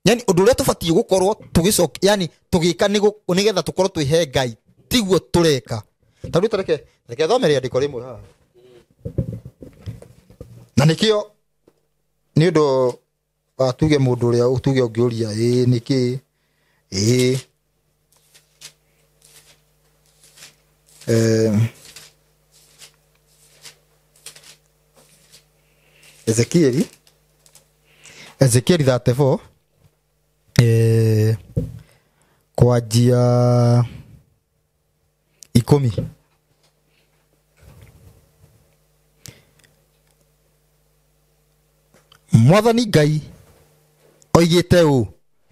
yani ũndũ ũrĩa tũbatiĩ gũkorwo tũgĩcokia, yani tũgĩka nĩgetha tũkorwo twĩhe Ngai, tiguo tũreka. Tondũ reke thome rĩandĩko rĩmwe haha. Na nĩkĩo nĩ ũndũ wa tuge mũndũ ũrĩa tuge ũngĩũria, ĩ nĩkĩ? Ĩ. Ezekieli 34, kwanjia 10. Mwathani Ngai oigĩte ũũ,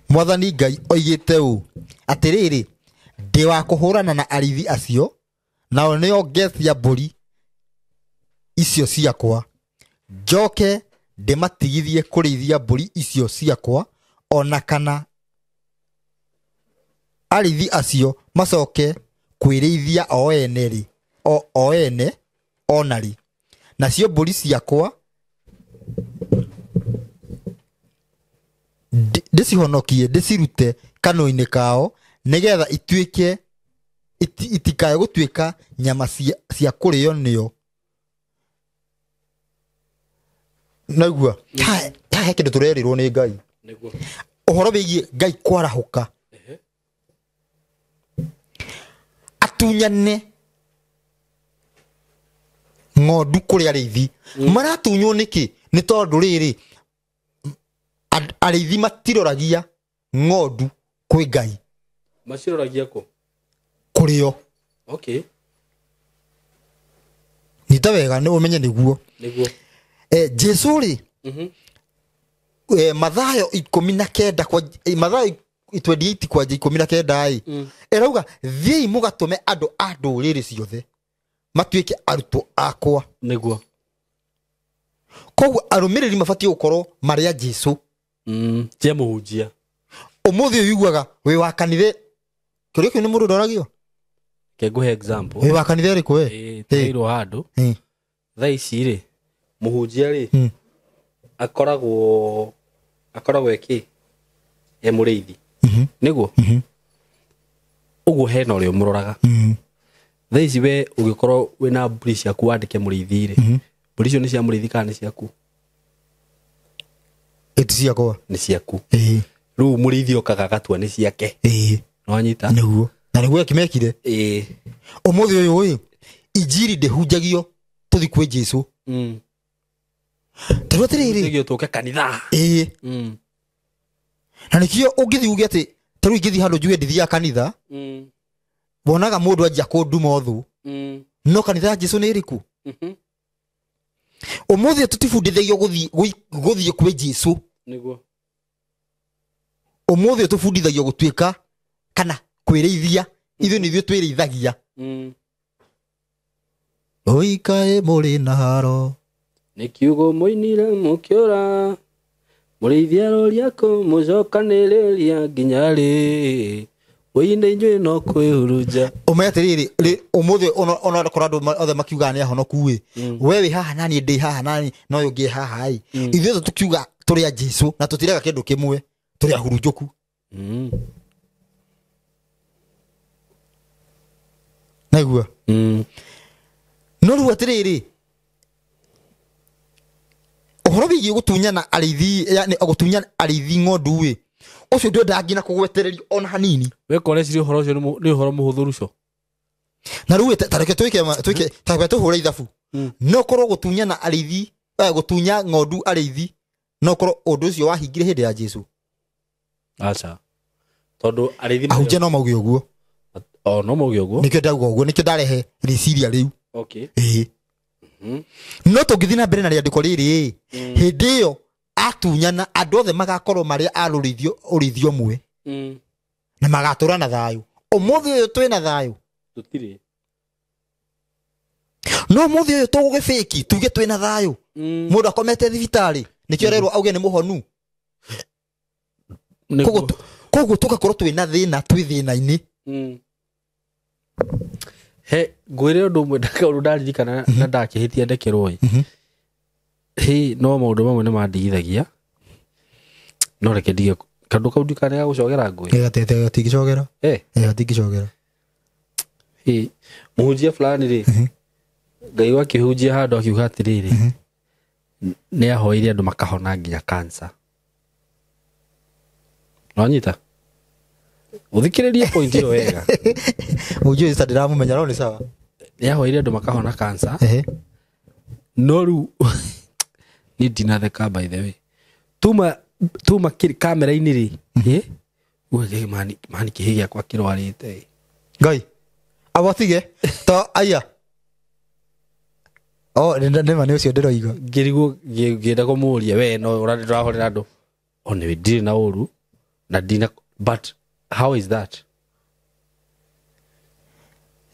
Mwathani Ngai oigĩte ũũ, atĩrĩrĩ, ndĩ wa kũhũrana na arĩithi acio, nao nĩo ngetia mbũri icio ciakwa, njoke ndĩmatigithie kũrĩithia mbũri icio ciakwa, ona kana arĩithi acio macoke kwĩrĩithia o ene rĩ, o ene ona rĩ. Nacio mbũri ciakwa ndĩcihonokie, ndĩcirute kanua-inĩ kao, nĩgetha ituĩke itikae gũtuĩka nyama cia kũrĩo nĩo. Naigua? Haha he kĩndũ tũrerirwo nĩ Ngai. Nĩguo. Ũhoro wĩgiĩ Ngai kwarahũka. Atunyane ng'ondu kũrĩ arĩithi. Maratunywo nĩkĩ? Nĩ tondũ rĩrĩ, arĩithi matiroragia ng'ondu kwĩ Ngai. Maciroragia kũ? Kũrĩo. Okay. Nyita wega nĩ ũmenye nĩguo. Nĩguo. Jesu rĩ, Mathayo ikũmi na kenda kwa, Mathayo 28 kwanja ikũmi na kenda ĩ, ĩrauga, thiĩi mũgatũme andũ a ndũrĩrĩ ciothe matuĩke arutwo akwa. Nĩguo. Koguo arũmĩrĩri mabatiĩ gũkorwo marĩ a Jesu. Tia mũhunjia. Ũmũthĩ ũyũ ũiguaga wĩ wa kanitha. Kĩũria kĩu nĩ mũndũ ndoragio? Reke ngũhe example. Wĩ wa kanitha ĩrĩkũ we? Ĩĩ, tũheirwo handũ. Thaa ici rĩ, mũhunjia rĩ, akoragwo ĩkĩ? E mũrĩithi. Nĩguo? Ũguo hena ũrĩa ũmũroraga. Thaa ici we ũngĩkorwo wĩna mbũri ciaku wandĩke mũrĩithi rĩ, mbũri icio nĩ cia mũrĩithi kana nĩ ciaku? Ĩti ciakwa. Nĩ ciaku. Ĩĩ. Rĩu mũrĩithi okaga agatua nĩ ciake. Ĩĩ. Nĩwanyita? Nĩguo. Na nĩguo ekimekire. Ĩĩ. Ũmũthĩ ũyũ ĩ injiri ndĩhunjagio tũthi kwĩ Jesũ. Tondũ atĩrĩrĩ. Nĩguo tũke kanitha. Ĩĩ. Na nĩkĩo ũngĩthiĩ uge atĩ ta rĩu ingĩthiĩ handũ njuge ndithiaga kanitha, wonaga mũndũ anjia kũnduma ũthũ. No kanitha ya Jesũ nĩ ĩrĩkũ? Ũmũthĩ tũtibundithagio gũthiĩ kwĩ Jesũ. Nĩguo. Ũmũthĩ tũbundithagio gũtuĩka kana kwĩrĩithia. Ithuĩ nĩ ithuĩ twĩrĩithagia. Ũikae mũrĩ na haro. Nĩ kiugo mũinire mũkĩũra. Mũrĩithi aroria kũmũcokanĩrĩria nginya rĩ. Mũine inyuĩ no kwĩhurunja. Ũmenye atĩrĩrĩ, ũmũthĩ ona korwo andũ othe makiugaga nĩ ahonoku ĩ, we wĩ haha naniĩ ndĩ haha naniĩ na ũyũ ũngĩ e haha ĩ. Ithuĩ othe tũkiuga tũrĩ a Jesũ na tũtirega kĩndũ kĩmwe, tũrĩ ahurunjũku. Naigua? No rĩu atĩrĩrĩ, ũhoro wĩgiĩ gũtunyana arĩithi, yani gũtunyana arĩithi ng'ondu ĩ, ũcio ndwendaga nginya kũgwetererio ona hanini. We korecirie ũhoro ũcio nĩ ũhoro mũhũthũ Ruco. Na rĩu ta reke twĩke ta reke tũhũre ithabu. No korwo gũtunyana arĩithi, gũtunya ng'ondu arĩithi, no korwo ũndũ ũcio wahingire hĩndĩ ya Jesũ. Aca. Tondũ arĩithi ahunjia no mauge ũguo. O no mauge ũguo. Nĩkĩo ndauga ũguo, nĩkĩo ndarehe rĩciria rĩu. Okay. Ĩĩ. No tũngĩthiĩ na mbere na rĩandĩko rĩrĩ, hĩndĩ ĩyo atunyana andũ othe magakorwo marĩ a ũrĩithio ũmwe. Na magatũra na thayũ. Ũmũthĩ ũyũ twĩna thayũ. Tũtirĩ. No ũmũthĩ ũyũ tũgũgĩbĩki tuge twĩna thayũ. Mũndũ akomete thibitarĩ nĩkĩo arerwo auge nĩ mũhonu. Koguo tũgakorwo twĩna thĩna, twĩ thĩna-inĩ. He ngwĩre ũndũ ũmwe ũndũ ndaririkana na ndakĩhĩtia ndekerwo ĩ. Hĩ, no maũndũ mamwe nĩ mandigithagia. No reke ndige kaũndũ kau ndikanega gũcogera ngũĩ. Gatingĩcogera. Gatingĩcogera. Hĩ, mũhunjia fulani rĩ, Ngai akĩhunjia handũ akiuga atĩrĩrĩ, nĩ ahoeire andũ makahona nginya cancer. Nĩwanyita? Ũthikĩrĩrie point ĩyo wega. Mũhunjia ũcio ndĩramũmenya no nĩ sawa. Nĩ ahoeire andũ makahona cancer. No rĩu niĩ ndinatheka by the way. Tuma kamera-inĩ rĩ, uge mani kĩhĩ gĩakwa kĩrwarĩte. Ngai awatige to aya. Oh, nĩ ma nĩ ũcio ndĩroiga. Ngĩrigwo ngĩenda kũmũũria we no ũrahorera andũ. O nĩ ndirĩ na ũru na ndina, but how is that?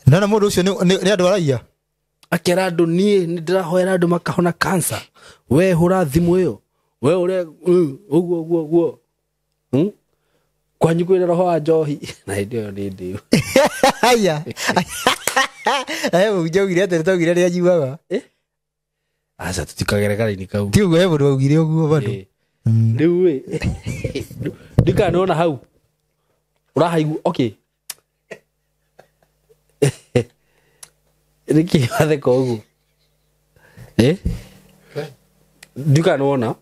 Na mũndũ ũcio nĩ andũ araiya. Akera andũ niĩ nĩ ndĩrahoera andũ makahona cancer. We hũra thimũ ĩyo. We ũrĩa ũguo ũguo ũguo. Kwanyu kwĩna roho wa njohi. Na hĩndĩ ĩyo nĩ ndĩu. Aya. Mũhunjia augire atĩ nĩtwaugire nĩ anyuaga. Aca tũtikagere karaini kau. Ti ũguo, he mũndũ augire ũguo bado. Rĩu ĩ, ndikanona hau. Ũrahaigua, okay. Nĩkĩ watheka ũguo? Ndikanona.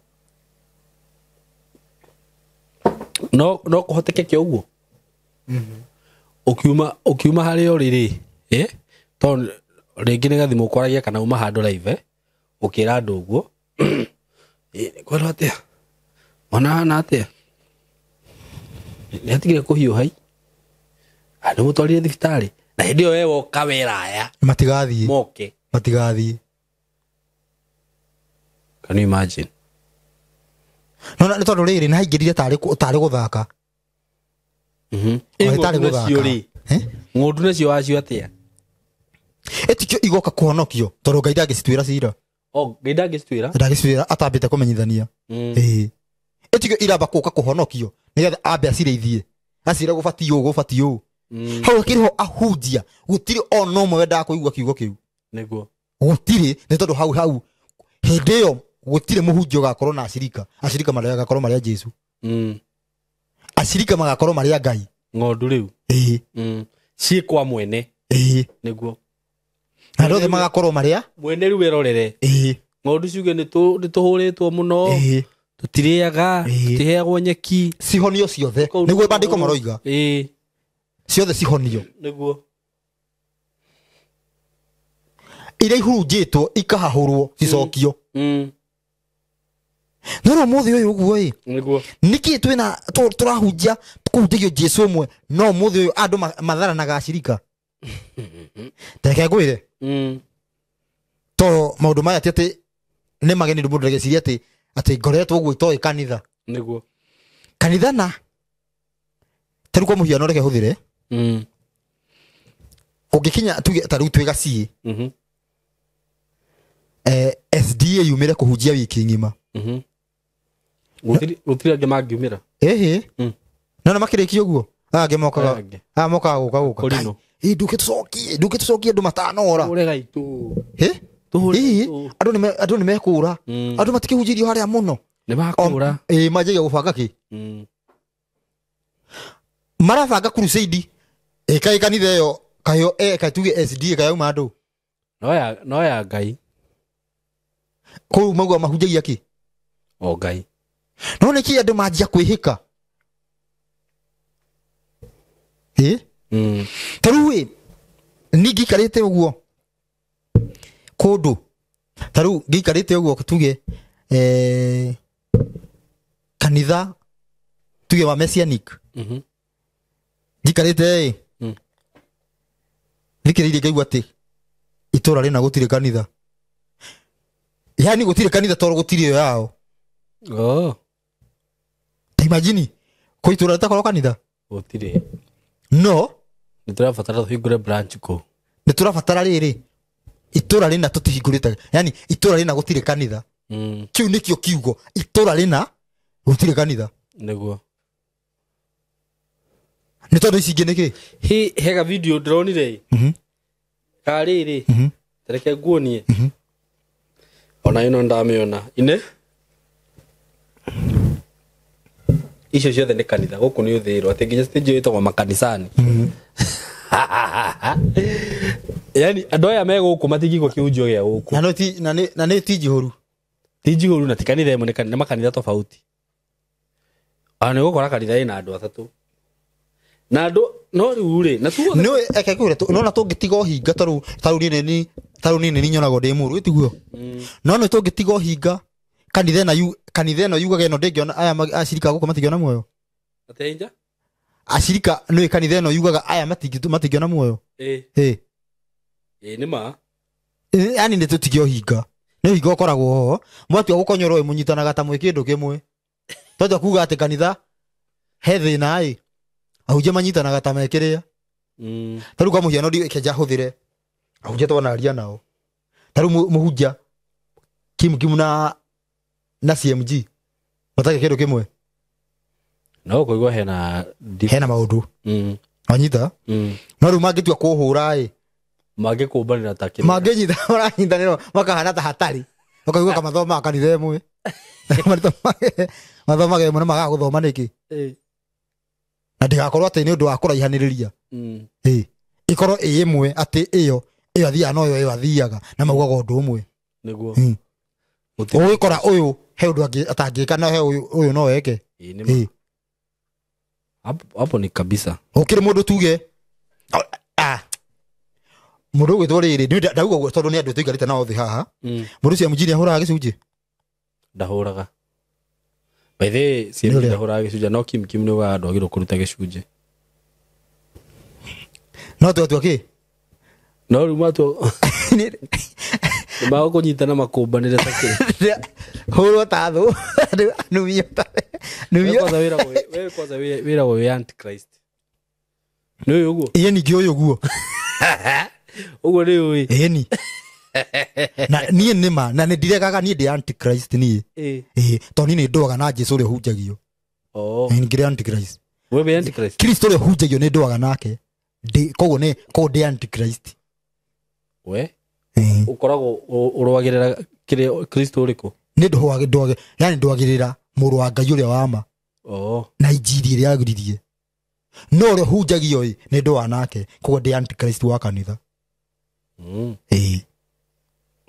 No kũhotekeke ũguo. Ũkiuma harĩa ũrĩ rĩ, tondũ rĩngĩ nĩ gathimũ ũkwaragia kana uma handũ live, ũkĩra andũ ũguo. Kwĩrwo atĩa? Mwana ahana atĩa? Nĩ atigire kũhiũha. Nĩ mũtwarire thibitarĩ. Na hĩndĩ ĩyo we woka weraya. Matigathiĩ. Moke. Matigathiĩ. Can you imagine? No nĩ tondũ rĩrĩ nĩ haingĩrire tarĩ gũthaka. Tarĩ gũthaka. Ng'ondu nacio wacio atĩa? Ĩtikio igoka kũhonokio tondũ Ngai ndangĩcituĩra cira. Oh, Ngai ndangĩcituĩra? Ndangĩcituĩra atambĩte kũmenyithania. Ĩĩ. Ĩtikio iramba gũka kũhonokio nĩgetha ambe acirĩithie. Acire gũbatiĩ ũũ, gũbatiĩ ũũ. Hau hakĩrĩ ho ahunjia, gũtirĩ ona ũmwe wendaga kũigua kiugo kĩu. Nĩguo. Gũtirĩ, nĩ tondũ hau hĩndĩ ĩyo gũtirĩ mũhunjia ũgakorwo na acirika. Acirika magakorwo marĩ a Jesũ. Acirika magakorwo marĩ a Ngai. Ng'ondu rĩu. Ĩĩ. Ciĩ kwa mwene. Ĩĩ. Nĩguo. Andũ othe magakorwo marĩ a mwene rĩu erorere. Ĩĩ. Ng'ondu ciuge nĩ tũhũrĩtwo mũno. Ĩĩ. Tutiriaga, tutiheagwo nyeki. Cihonio ciothe. Niguo bandiko maroiga. Ciothe cihonio. Niguo. Iria ihurunjĩtwo ikahahũrwo cicokio. No rĩu ũmũthĩ ũyũ ũguo ĩ. Niguo. Nĩkĩ twĩna tũrahunjia kũhunjagio Jesũ ũmwe no ũmũthĩ ũyũ andũ matharanaga acirika. Reke ngwĩre. To maũndũ maya ti atĩ nĩ mageni mũndũ ndagecirie atĩ atĩ ngoretwo ũguo itoĩ kanitha. Niguo. Kanitha na ta rĩu kwa mũhiano reke hũthĩre. Ũngĩkinya tuge ta rĩu twĩ Gaciĩ. SDA yumĩre kũhunjia wiki ng'ima. Gũtirĩ angĩ mangiumĩra. Ĩhĩ. No na makĩrĩkia ũguo. Aya angĩ mokaga. Aya mokaga gũka gũka. Ĩ ndũke tũcokie andũ matanora. Tũhũre gaitũ. Ĩ? Andũ nĩ mekũra. Andũ matikĩhunjĩrio harĩa mũno. Nĩ makũra. Ĩ manjagia gũbanga kĩ? Marabanga crusade. Ĩ kaĩ kanitha ĩyo kayo kaĩ tuge SDA kayauma andũ. No ya Ngai. Kũu mauga mahunjagia kĩ? O Ngai. No nĩkĩ andũ manjia kwĩhĩka? Ĩ? Ta rĩu ĩ niĩ ngĩikarĩte ũguo kũndũ ta rĩu ngĩikarĩte ũguo tuge kanitha tuge wa Messianic. Njikarĩte ĩ thikĩrĩirie ngaigua atĩ itũra rĩna gũtirĩ kanitha. Yani gũtirĩ kanitha tondũ gũtirĩ ĩyo yao. Oh. Ta imagine kwĩ itũra rĩtakorwo kanitha? Gũtirĩ. No nĩ tũrabatara tũhingũre branch kũu. Nĩ tũrabatara rĩrĩ itũra rĩna tũtihingũrĩte. Yani itũra rĩna gũtirĩ kanitha. Kĩu nĩkĩo kiugo itũra rĩna gũtirĩ kanitha. Nĩguo. Nĩ tondũ ici ingĩ nĩkĩ? Hega video ndĩronire. Ka rĩrĩ. Tareke nguonie. Ona ĩno ndamĩona. Ine? Icio ciothe nĩ kanitha gũkũ nĩ ũthĩrwo atĩ nginya stage ĩtagwo makanisani. Yani andũ aya me gũkũ matingĩigua kĩhunjio gĩa gũkũ. Na nĩ ti njihũru. Ti njihũru na ti kanitha ĩmwe nĩ makanitha tofauti. Ona nĩ ũgũkora kanitha ĩna andũ atatũ. Na andũ no rĩu rĩ na tuothe nĩ eke kwĩre nona tũngĩtiga ũhinga ta rĩu ta rĩu nĩ nyonagwo ndĩ mũru ĩtiguo. No nĩ tũngĩtiga ũhinga kanitha ĩno yugaga ĩno ndĩngĩona aya acirika gũkũ matingĩona muoyo. Atĩa inja? Acirika nĩ kanitha ĩno yugaga aya matingĩona muoyo. Ĩ. Ĩ nĩ ma. Yani nĩ tũtige ũhinga. Nĩ ũhinga ũkoragwo ho. Mwatua gũkonyorwo mũnyitanaga ta mwĩ kĩndũ kĩmwe. Twatua kuga atĩ kanitha he thĩna ĩ. Ahunjia manyitanaga ta mekĩrĩa. Ta rĩu kwa mũhiano ndike hũthĩre. Ahunjia twanaria nao. Ta rĩu mũhunjia Kim Kim na CMG matage kĩndũ kĩmwe. No kũigua hena maũndũ. Wanyita? No rĩu mangĩtua kũhũra ĩ mangĩkũmbanĩra ta kĩrĩa. Mangĩnyita maranyitanĩra makahana ta hatarĩ. Ũkaigua kamathomaga kanitha ĩmwe. Mathomaga ĩmwe na magaga gũthoma nĩkĩ? Na ndĩgakorwo atĩ nĩ ũndũ wa kũraihanĩrĩria. Ĩkorwo ĩ ĩmwe atĩ ĩyo athiaga no ĩyo athiaga na maugaga ũndũ ũmwe. Nĩguo. Ũgĩkora ũyũ he ũndũ atangĩka na he ũyũ no eke. Hapo ni kabisa. Ũkĩrĩ mũndũ tuge mũndũ ũgwĩtwo rĩrĩ ndauga ũguo tondũ nĩ andũ tũikarĩte nao thĩ haha. Mũndũ ũcio mũnjini ahũraga gĩcunjĩ? Ndahũraga. By the way, CMG ndahũraga gĩcunjĩ no Kim Kim nĩ ugaga ndwagĩrĩirwo kũruta gĩcunjĩ. No twatua kĩ? No rĩu matua magũkũnyitana makũmbanĩre ta kĩ. Hũrwo ta thũ. Numio ta. Numio. Wewe kwanza wĩragwo wĩ antichrist. Nĩ ũyũ ũguo? Ĩĩ ningĩ ũyũ ũguo. Ũguo nĩ ũĩ. Ĩni. Na niĩ nĩ ma na nĩ ndiregaga niĩ ndĩ antichrist niĩ. Ĩ tondũ niĩ nĩ ndũaga na Jesũ ũrĩa ũhunjagio. Nĩ ngĩrĩ antichrist. Wewe wĩ antichrist. Kristo ũrĩa ũhunjagio nĩ ndũaga nake. Koguo nĩ koguo ndĩ antichrist. We ũkoragwo ũrũagĩrĩra kĩrĩa Kristo ũrĩkũ? Nĩ ndũagĩrĩra yani ndũagĩrĩra mũrũ wa Ngai ũrĩa wa ma. Na injiri ĩrĩa yagiririe. No ũrĩa ũhunjagio ĩ nĩ ndũaga nake koguo ndĩ antichrist wa kanitha.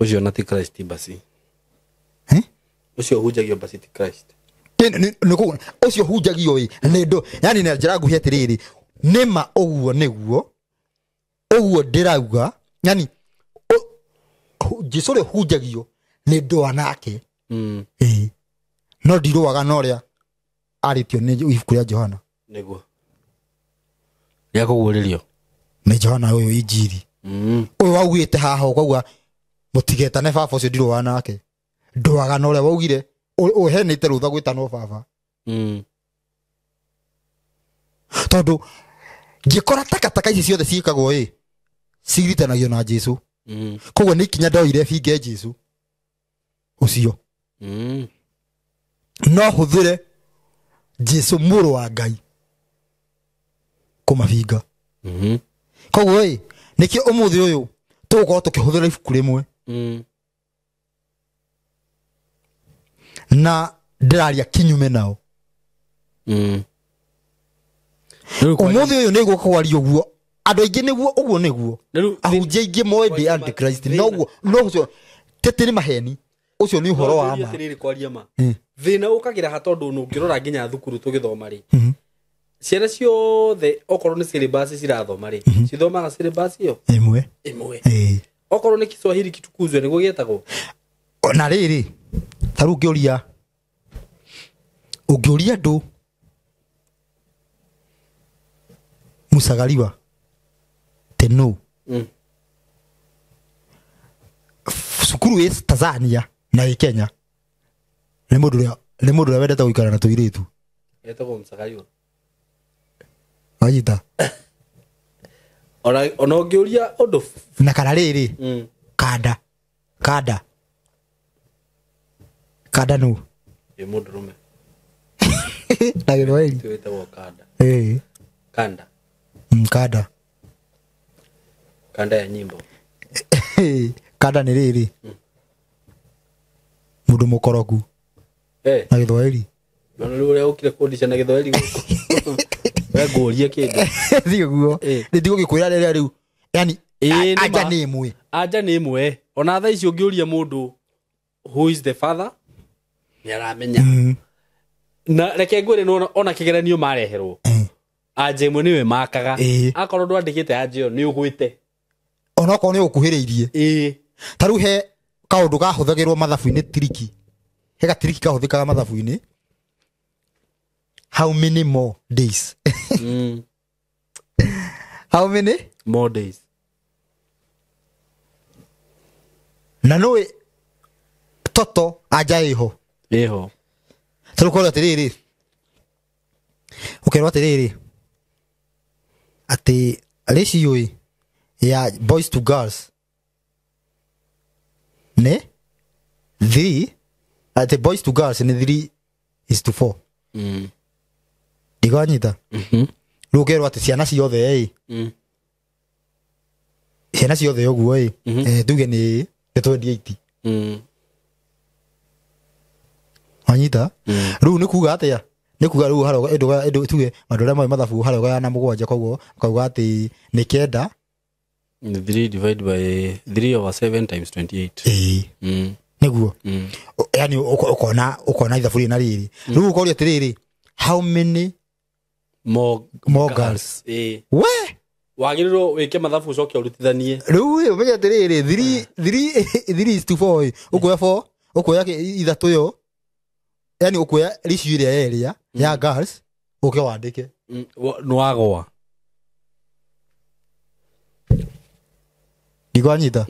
Ũcio na ti Christ basi. Ũcio ũhunjagio basi ti Christ. Ũcio hunjagio ĩ nĩ ndũ yani na njĩra nguhĩ atĩrĩrĩ nĩma ũguo nĩguo ũguo ndĩrauga yani Jesũ ũrĩa hunjagio nĩ ndũa nake. Ĩĩ no ndirũaga na ũrĩa arĩtio nĩ ibuku rĩa Johana. Nĩguo rĩa kũguũrĩrio nĩ Johana ũyũ injiri. Ũyũ waugĩte haha ũkauga mũtigetane baba ũcio ndirũaga nake. Ndũaga na ũrĩa waugire ũhenĩte rũtha gwĩtanwo baba. Tondũ ngĩkora takataka ici ciothe ciĩkagwo ĩ ciritanagio na Jesũ. Koguo nĩ ikinya ndoire binge Jesũ ũcio. No hũthĩre Jesũ mũrũ wa Ngai kũmabinga. Koguo ĩ nĩkĩo ũmũthĩ ũyũ tũgũkorwo tũkĩhũthĩra ibuku rĩmwe. Na ndĩraria kinyume nao. Ũmũthĩ ũyũ nĩguo kwaria ũguo andũ aingĩ nĩguo ũguo nĩguo ahunjia aingĩ moĩ ndĩ antichrist noguo no ũcio tete nĩ maheni ũcio nĩ ũhoro wa ma. Kwaria ma thĩna ũkagĩra ha tondũ ũngĩrora nginya thukuru tũgĩthoma rĩ ciana ciothe okorwo nĩ syllabus cirathoma rĩ cithomaga syllabus ĩyo ĩmwe ĩmwe. Okorwo nĩ Kiswahili kitukuzwe nĩguo gĩetagwo. Na rĩrĩ ta rĩu ũngĩũria andũ Musagariwa teno cukuru ĩ Tanzania na ĩ Kenya nĩ mũndũ ũrĩa wendete gũikara na tũirĩtu etagwo Musagariwa. Wanyita ona ũngĩũria ũndũ na kana rĩrĩ kanda kanda kanda nũ ĩ mũndũrũme na Gĩthwaĩri wĩtagwo kanda. Ĩĩ Kanda kanda kanda ya nyimbo. Kanda nĩ rĩrĩ mũndũ mũkoroku na Gĩthwaĩri. Ona rĩu ũrĩa ũkire kũndisha na Gĩthwaĩri gũkũ we ngũrie kĩndũ thi ũguo nĩ ndigũgĩkwĩra rĩrĩa rĩu yani anja nĩ ĩmwe. Anja nĩ ĩmwe. Ona thaa ici ũngĩũria mũndũ who is the father nĩ aramenya. Na reke ngwĩre ona kĩgeranio mareherwo anja ĩmwe nĩwe makaga. Akorwo ndwandĩkĩte anja ĩyo nĩ ũgwĩte onokorwo nĩ ũkuhĩrĩirie. Ĩĩ ta rĩu he kaũndũ kahũthagĩrwo mathabu-inĩ tiriki he gatiriki kahũthĩkaga mathabu-inĩ how many more days. How many more days. Na nũĩ toto anja ĩho ĩho ta rĩu ũkorwo atĩrĩrĩ ũkerwo atĩrĩrĩ atĩ ratio ĩ ya boys to girls nĩ 3 atĩ boys to girls nĩ 3:4. Ndigwanyita rĩu ũkerwo atĩ ciana ciothe ĩ ciana ciothe ũguo ĩ tuge nĩ 28. Wanyita rĩu nĩ kuga atĩa nĩ kuga rĩu harĩa tuge andũ arĩa moĩ mathabu harĩa ũgayana mũgwanja koguo ũkauga atĩ nĩ 9 3 divided by 3 over 7 times 28. Ĩĩ nĩguo yani ũkona ithabu rĩrĩ na rĩrĩ rĩu ũkoria atĩrĩrĩ how many more girls. Ĩĩ we wagĩrĩirwo wĩke mathabu ũcoke ũrutithanie rĩu ũmenye atĩrĩrĩ 3:4 ũkuoya 4 ũkuoya ithatũ yo yani ũkuoya ratio ĩrĩa ĩrĩa ya girls ũke wandĩke nĩwagwa ndigwanyita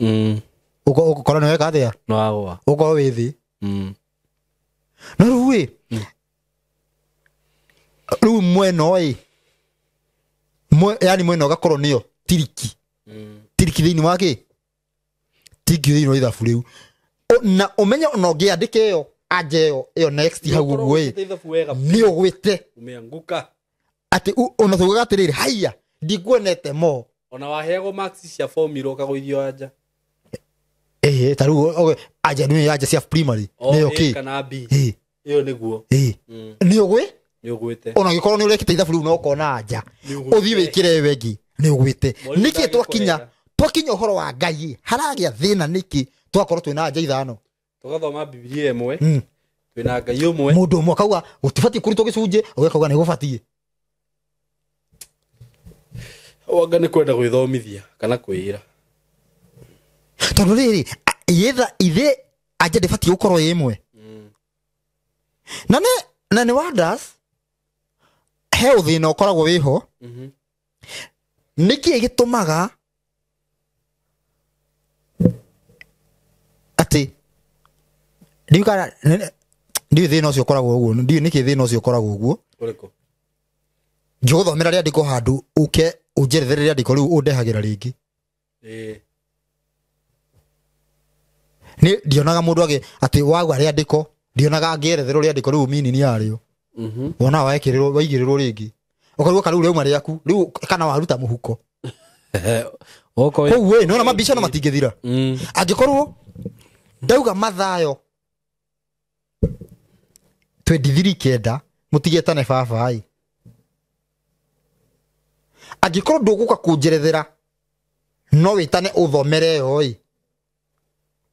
ũkora nĩ weka atĩa nĩwagwa ũkorwo wĩ thĩ no rĩu ĩ rĩu mwena ĩ yani mwena ũgakorwo nĩyo tiriki tiriki thĩinĩ wa kĩ tiriki thĩinĩ wa ithabu rĩu na ũmenye ona ũngĩandĩka ĩyo anja ĩyo next hau ũguo ĩ nĩ ũgwĩte umeanguka atĩ ona tugaga atĩrĩrĩ haiya ndikuonete mo ona waheagwo marks cia formula ũkagũithio anja. Ĩĩ ta rĩu anja nĩ anja cia primary nĩyo kĩ kana B ĩyo nĩguo nĩ ũgwĩ nĩ ũgwĩte ona ũngĩkorwo nĩ ũrekĩte ithabu rĩu no ũkona anja ũthiĩ wĩkĩre ĩyo ĩngĩ nĩ ũgwĩte. Nĩkĩ twakinya ũhoro wa Ngai haragĩa thĩna nĩkĩ twakorwo twĩna anja ithano tũgathoma Bibilia ĩmwe Twina Ngai ũmwe. Mũndũ ũmwe akauga gũtibatiĩ kũrutwo gĩcunjĩ, ũngĩ akauga nĩ gũbatiĩ. Wanga nĩ kwenda gwĩthomithia kana kwĩra. Tondũ rĩrĩ yetha ithe anja ndĩbatiĩ gũkorwo ĩ ĩmwe. Na nĩ wonders he ũthĩna ũkoragwo wĩho. Nĩkĩĩ gĩtũmaga atĩ ndiũ kana ndiũ thĩna ũcio ũkoragwo ũguo, ndiũ nĩkĩĩ thĩna ũcio ũkoragwo ũguo. Ũrĩkũ? Ngĩgũthomera rĩandĩko handũ ũke ũnjerethere rĩandĩko rĩu ũndehagĩra rĩngĩ. Nĩ ndionaga mũndũ agĩ atĩ wagwa rĩandĩko, ndionaga ngĩeretherwo rĩandĩko rĩu meaning yarĩo. Wona waigĩrĩrwo rĩngĩ. Ũkaigua kana rĩu rĩauma rĩaku, rĩu kana waruta mũhuko. Koguo ĩ, nĩwona mabicano matingĩthira. Angĩkorwo ndauga Mathayo 23:9 mũtigetane baba ĩ. Angĩkorwo ndũgũka kũnjerethera no wĩtane ũthomere ĩyo ĩ.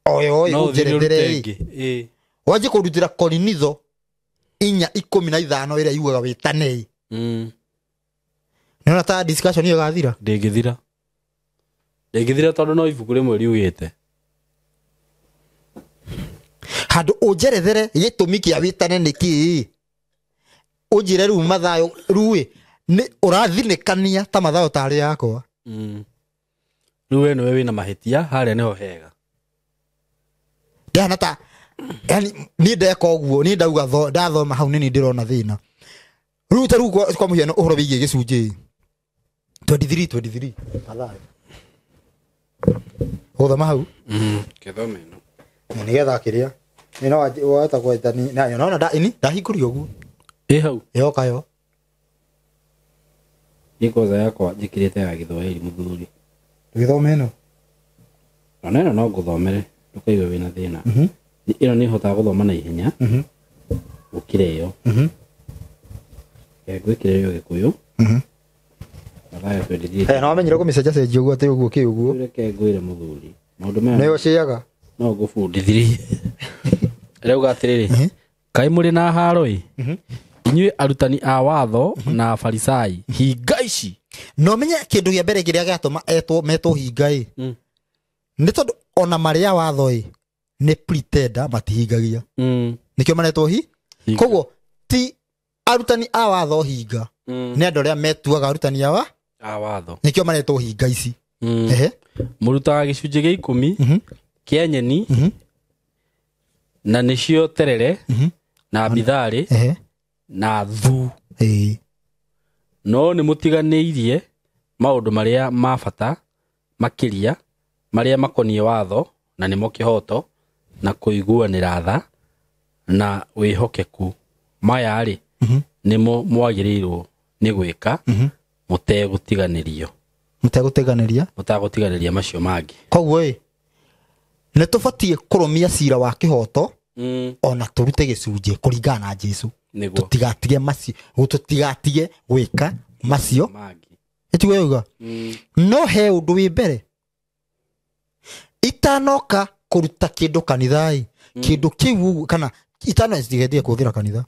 O ĩyo ĩ, ũnjerethere ĩ. Wanjie kũrutĩra Korinitho 4:15 ĩrĩa yugaga wĩtane ĩ. Nĩwona ta discussion ĩyo ĩgathira? Ndĩngĩthira. Ndĩngĩthira tondũ no ibuku rĩmwe riugĩte. Handũ ũnjerethere gĩtũmi kĩa wĩtane nĩ kĩĩ? Ũnjĩre rĩu Mathayo rĩu ĩ, nĩ ũrathinĩkania ta Mathayo tarĩ yakwa. Rĩu we nĩwe wĩna mahĩtia harĩa nĩho hega. Ndahana ta yani niĩ ndeka ũguo, niĩ ndauga ndathoma hau nĩ niĩ ndĩrona thĩna. Rĩu ta rĩu kwa mũhiano ũhoro wĩgiĩ gĩcunjĩ 23:23 Mathayo. Gũthoma hau? Kĩthome ĩno. Nĩgetha kĩrĩa. Nĩ no wahota gwetha na nona ndahingũria ũguo. Ĩ hau. Yoka yo. Nĩ kwanza yakwa njĩkĩrĩte ya Gĩthwaĩri mũthuri. Gĩthome ĩno. Ona ĩno no ngũthomere ndũkaigue wĩna thĩna. Ĩno nĩ hotaga gũthoma na ihenya. Gũkĩra ĩyo. Ngwĩkĩre ĩyo Gĩkũyũ. Mathayo 23. No wamenyire kũmĩcenjacenjia ũguo atĩ ũguo kĩ ũguo. Reke ngwĩre mũthuri. Maũndũ maya. Nĩyo ciaga. No ngũbundithirie. Rĩu atĩrĩrĩ. Kaĩ mũrĩ na haro ĩ? Inyuĩ arutani a watho na Farisai, hinga ici. No menye kĩndũ kĩa mbere kĩrĩa gĩatũma etwo metwo hinga ĩ. Nĩ tondũ ona marĩa watho ĩ nĩ pretender matihingagia. Nĩkĩo maretwo hi. Koguo ti arutani a watho hinga. Nĩ andũ arĩa metuaga arutani a watho. Nĩkĩo maretwo hinga ici. Ehe. Mũrutaga gĩcunjĩ gĩa 10 kĩa nyeni na nĩcio terere na bitharĩ na thu. No nĩ mũtiganĩirie maũndũ marĩa ma bata makĩria marĩa makoniĩ watho na nĩmo kĩhoto na kũiguanĩra tha na wĩhokeku. Maya rĩ nĩmo mwagĩrĩirwo nĩ gwĩka mũtegũtiganĩrio. Mũtegũtiganĩria? Mũtegũtiganĩria macio mangĩ. Koguo ĩ nĩ tũbatiĩ kũrũmia cira wa kĩhoto ona tũrute gĩcunjĩ kũringana na Jesũ. Tũtigatige macio, tũtigatige gwĩka macio mangĩ. Ĩtiguo yuga. No he ũndũ wĩ mbere. Itanoka kũruta kĩndũ kanitha-ĩ, kĩndũ kĩu kana itano ndigethie kũhũthĩra kanitha.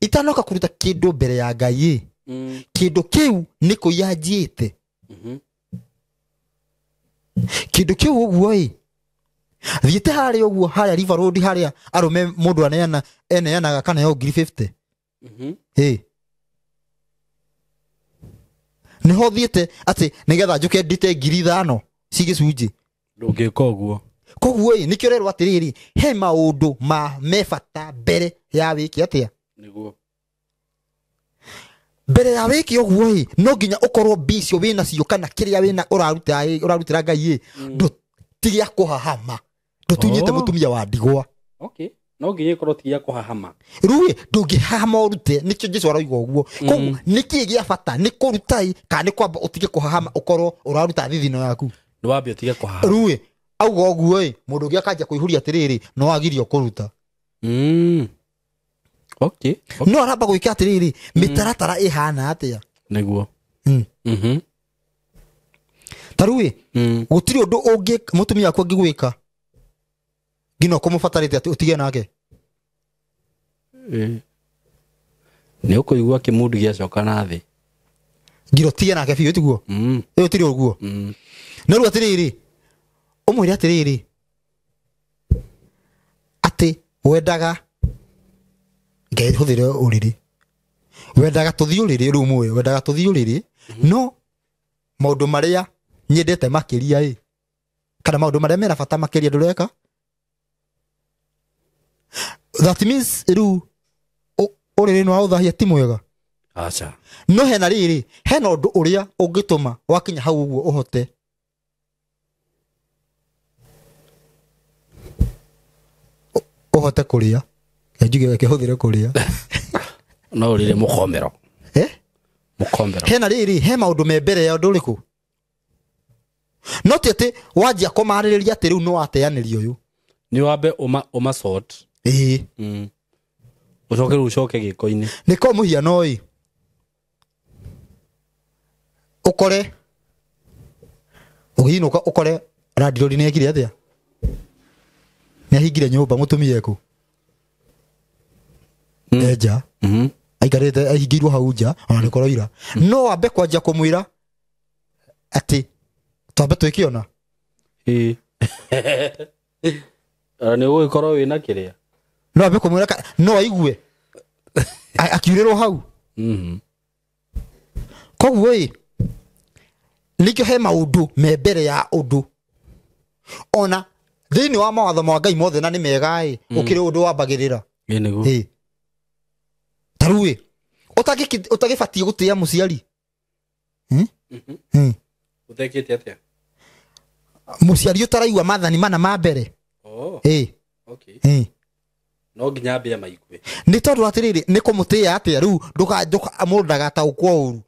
Itanoka kũruta kĩndũ mbere ya Ngai-ĩ, kĩndũ kĩu nĩ kũiya njiĩte. Kĩndũ kĩu ũguo-ĩ, thiĩte harĩa ũguo harĩa River Road harĩa arũme mũndũ aneana eneanaga kana yo 50. Ĩ. Nĩho thiĩte atĩ nĩgetha njũke ndite 5,000 ci gĩcunjĩ. Ndũngĩka ũguo. Koguo ĩ nĩkĩo ũrerwo atĩrĩrĩ, he maũndũ ma me bata mbere ya wĩke atĩa? Nĩguo. Mbere ya wĩke ũguo ĩ no nginya ũkorwo mbia icio wĩna cio kana kĩrĩa wĩna ũraruta ĩ ũrarutĩra Ngai ĩ ndũtige kũhahama. Ndũtunyĩte mũtumia wa ndigwa. Okay. No nginya ĩkorwo ti gĩa kũhahama. Rĩu ĩ ndũngĩhahama ũrute, nĩkĩo Jesũ aroiga ũguo. Koguo nĩkĩĩ gĩa bata nĩ kũruta ĩ kana nĩ kwamba ũtige kũhahama ũkorwo ũraruta thithino yaku? Nĩ wambe ũtige kũhahama. Rĩu ĩ auga ũguo ĩ mũndũ ũngĩ akanjia kũihũria atĩrĩrĩ no agirio kũruta. Okay. No aramba gwĩka atĩrĩrĩ mĩtaratara ĩhana atĩa? Nĩguo. Ta rĩu ĩ gũtirĩ ũndũ ũngĩ mũtumia waku angĩgwĩka nginya ũkũmũbatarĩte atĩ ũtige nake. Nĩ ũkũigua kĩmundu gĩacoka na thĩ. Ngiro tige nake biũ tiguo. Ĩyo tiri ũguo. No rĩu atĩrĩrĩ, ũmwĩre atĩrĩrĩ atĩ wendaga ngai hũthĩre ũrĩrĩ, wendaga tũthiĩ ũrĩrĩ rĩu mũĩ, wendaga tũthiĩ ũrĩrĩ, no maũndũ marĩa nyendete makĩria ĩ, kana maũndũ marĩa mena bata makĩria ndũreka. That means rĩu ũrĩrĩ nĩ waũthahia ti mwega. Aca. No hena rĩrĩ, hena ũndũ ũrĩa ũngĩtũma wakinya hau ũguo ũhote ũhote kũrĩa. Njuge reke hũthĩre kũrĩa. No ũrĩre mũkomero. Mũkomero. Hena rĩrĩ, he maũndũ me mbere ya ũndũ ũrĩkũ? No ti atĩ wanjia kũmarĩrĩria atĩ rĩu nĩ wateanĩria ũyũ. Nĩ wambe ũma sort. Ĩĩ. Ũcoke rĩu ũcoke gĩko-inĩ. Nĩ ko mũhiano ĩ. Ũkore ũgĩinũka ũkore randirori nĩ ekire atĩa? Nĩ ahingire nyũmba mũtumia eku. Enja. Aikarĩte ahingĩirwo hau nja ona nĩ kũroira. No wambe kwanjia kũmwĩra atĩ twambe twĩkĩona. Ĩĩ. Nĩ ũgũgĩkorwo wĩna kĩrĩa. No wambe kũmwĩra no aigue. Akiurĩrwo hau. Koguo ĩ nĩkĩo he maũndũ me mbere ya ũndũ. Ona thĩinĩ wa mawatho ma Ngai mothe na nĩ mega ĩ, ũkĩrĩ ũndũ wambagĩrĩra. Ĩ nĩguo. Ĩ. Ta rĩu ĩ, ũtagĩbatiĩ gũtĩĩa mũciari. Ũtekĩte atĩa? Mũciari ũtaraigua maathani mana ma mbere. Ĩ. Okay. No nginya ambie maigue. Nĩ tondũ atĩrĩrĩ, nĩ kũmũtĩĩa atĩa rĩu mũndũ ndagataũkwo ũru.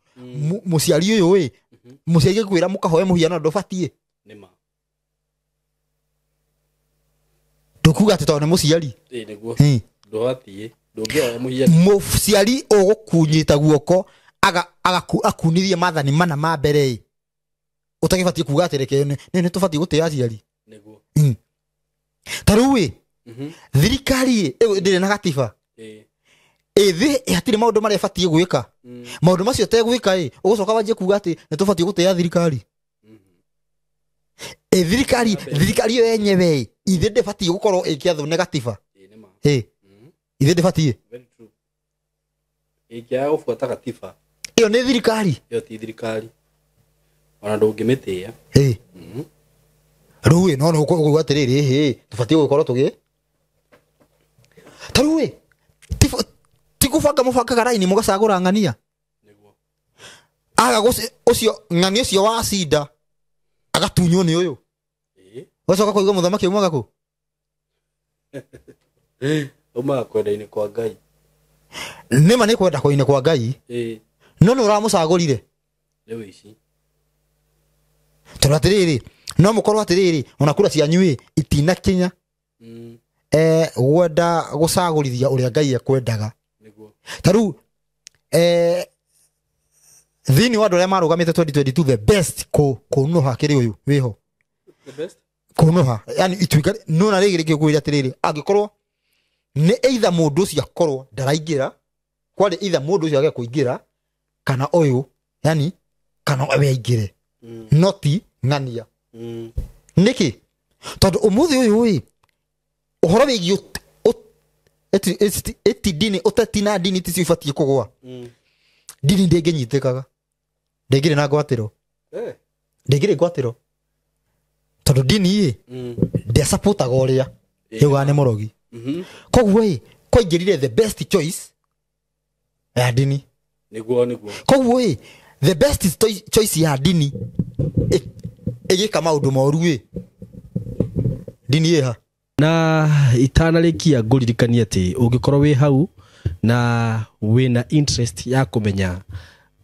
Mũciari ũyũ ĩ, mũciari agĩkwĩra mũkahoe mũhiano ndũbatiĩ. Nĩ ma. Ndũkuga atĩ tondũ nĩ mũciari. Ĩ nĩguo. Ndũbatiĩ. Ndũngĩoya mũhiano. Mũciari ũgũkunyita guoko akunithie maathani mana ma mbere ĩ. Ũtagĩbatiĩ kuga atĩ reke nĩ tũbatiĩ gũtĩĩa aciari. Nĩguo. Ta rĩu ĩ, thirikari ĩ ndĩrĩ na gatiba. Ĩ hatirĩ maũndũ marĩa ĩbatiĩ gwĩka. Maũndũ macio tegwĩka ĩ, ũgũcoka wanjie kuga atĩ nĩ tũbatiĩ gũtĩĩa thirikari. Ĩ thirikari ĩyo yenyewe ĩ, ithe ndĩbatiĩ gũkorwo ĩkĩathwo nĩ gatiba. Ĩ ithe ndĩbatiĩ. Ĩngĩaga gũbuata gatiba. Ĩyo nĩ thirikari. Ĩyo ti thirikari. Ona ndũngĩmĩtĩĩa. Ĩ. Rĩu ĩ, no nĩ ũkũigua atĩrĩrĩ, ĩ tũbatiĩ gũkorwo tũgĩ. Ta rĩu ĩ, ti kũbanga mũbangaga raini mũgacagũra ng'ania. Nĩguo. Aga ũcio ng'ania ũcio wa cinda agatunywo nĩ ũyũ. Ũgacoka kũigua mũthamaki aumaga kũ? Aumaga kwenda-inĩ kwa Ngai. Nĩma nĩ kwenda kwenda-inĩ kwa Ngai. No nĩ ũramũcagũrire. Rĩu ici. Tondũ atĩrĩrĩ, no mũkorwo atĩrĩrĩ, ona kura cianyu ĩ itinakinya. Gwenda gũcagũrithia ũrĩa Ngai ekwendaga. Nĩguo. Ta rĩu thĩinĩ wa andũ arĩa marũgamĩte 2022 the best kũnuha kĩrĩ ũyũ wĩho. The best? Kũnuha. Yani ituĩka no na rĩngĩ ngũkwĩra atĩrĩrĩ, angĩkorwo nĩ either mũndũ ũcio akorwo ndaraingĩra, kwarĩ either mũndũ ũcio age kũingĩra kana ũyũ, yani kana we aingĩre. No ti ng'ania. Nĩkĩ? Tondũ ũmũthĩ ũyũ ĩ, ũhoro wĩgiĩ ĩti dini, ũteti na dini ticio ibatiĩ kũgũa. Dini ndĩngĩnyitĩkaga. Ndĩngĩrĩ na ngwatĩro. Ndĩngĩrĩ ngwatĩro. Tondũ dini ĩ, ndĩacapotaga ũrĩa yaugaga nĩ mũrogi. Koguo ĩ, kwaingĩrire the best choice ya dini. Nĩguo nĩguo. Koguo ĩ, the best choice ya dini ĩgĩka maũndũ moru ĩ, dini ĩ ha? Na itanarĩkia ngũririkanie atĩ ũngĩkorwo wĩ hau na wĩna interest ya kũmenya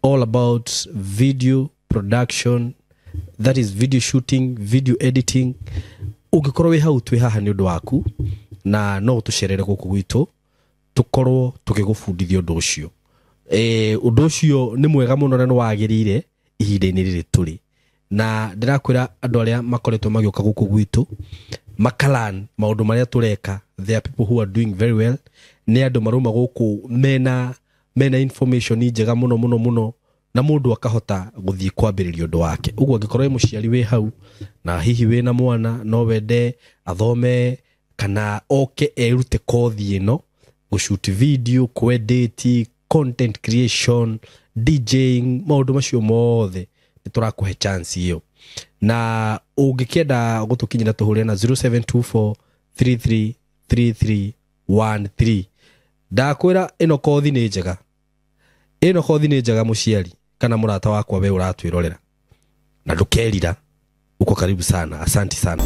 all about video production, that is video shooting, video editing, ũngĩkorwo wĩ hau twĩ haha nĩ ũndũ waku, na no ũtũcerere gũkũ gwitũ tũkorwo tũgĩgũbundithia ũndũ ũcio. Ũndũ ũcio nĩ mwega mũno na nĩ wagĩrĩire ihinda-inĩ rĩrĩ tũrĩ. Na ndĩrakwĩra andũ arĩa makoretwo magĩũka gũkũ gwitũ Makalan maũndũ marĩa tũreka. There are people who are doing very well. Nĩ andũ marauma gũkũ mena information njega mũno mũno mũno, na mũndũ akahota gũthiĩ kwambĩrĩria ũndũ wake. Ũguo angĩkorwo wĩ mũciari wĩ hau na hihi wĩna mwana no wende athome kana oke erute kothi ĩno, gũshoot video, kwedit, content creation, DJing, maũndũ macio mothe nĩ tũrakũhe chance ĩyo. Na ũngĩkĩenda gũtũkinyĩra tũhũrĩre na 0724 333313. Ndakwĩra ĩno kothi nĩ njega, ĩno kothi nĩ njega mũciari kana mũrata wakwa we ũratwĩrorera, na ndũkerira. Uko karibu sana, asanti sana.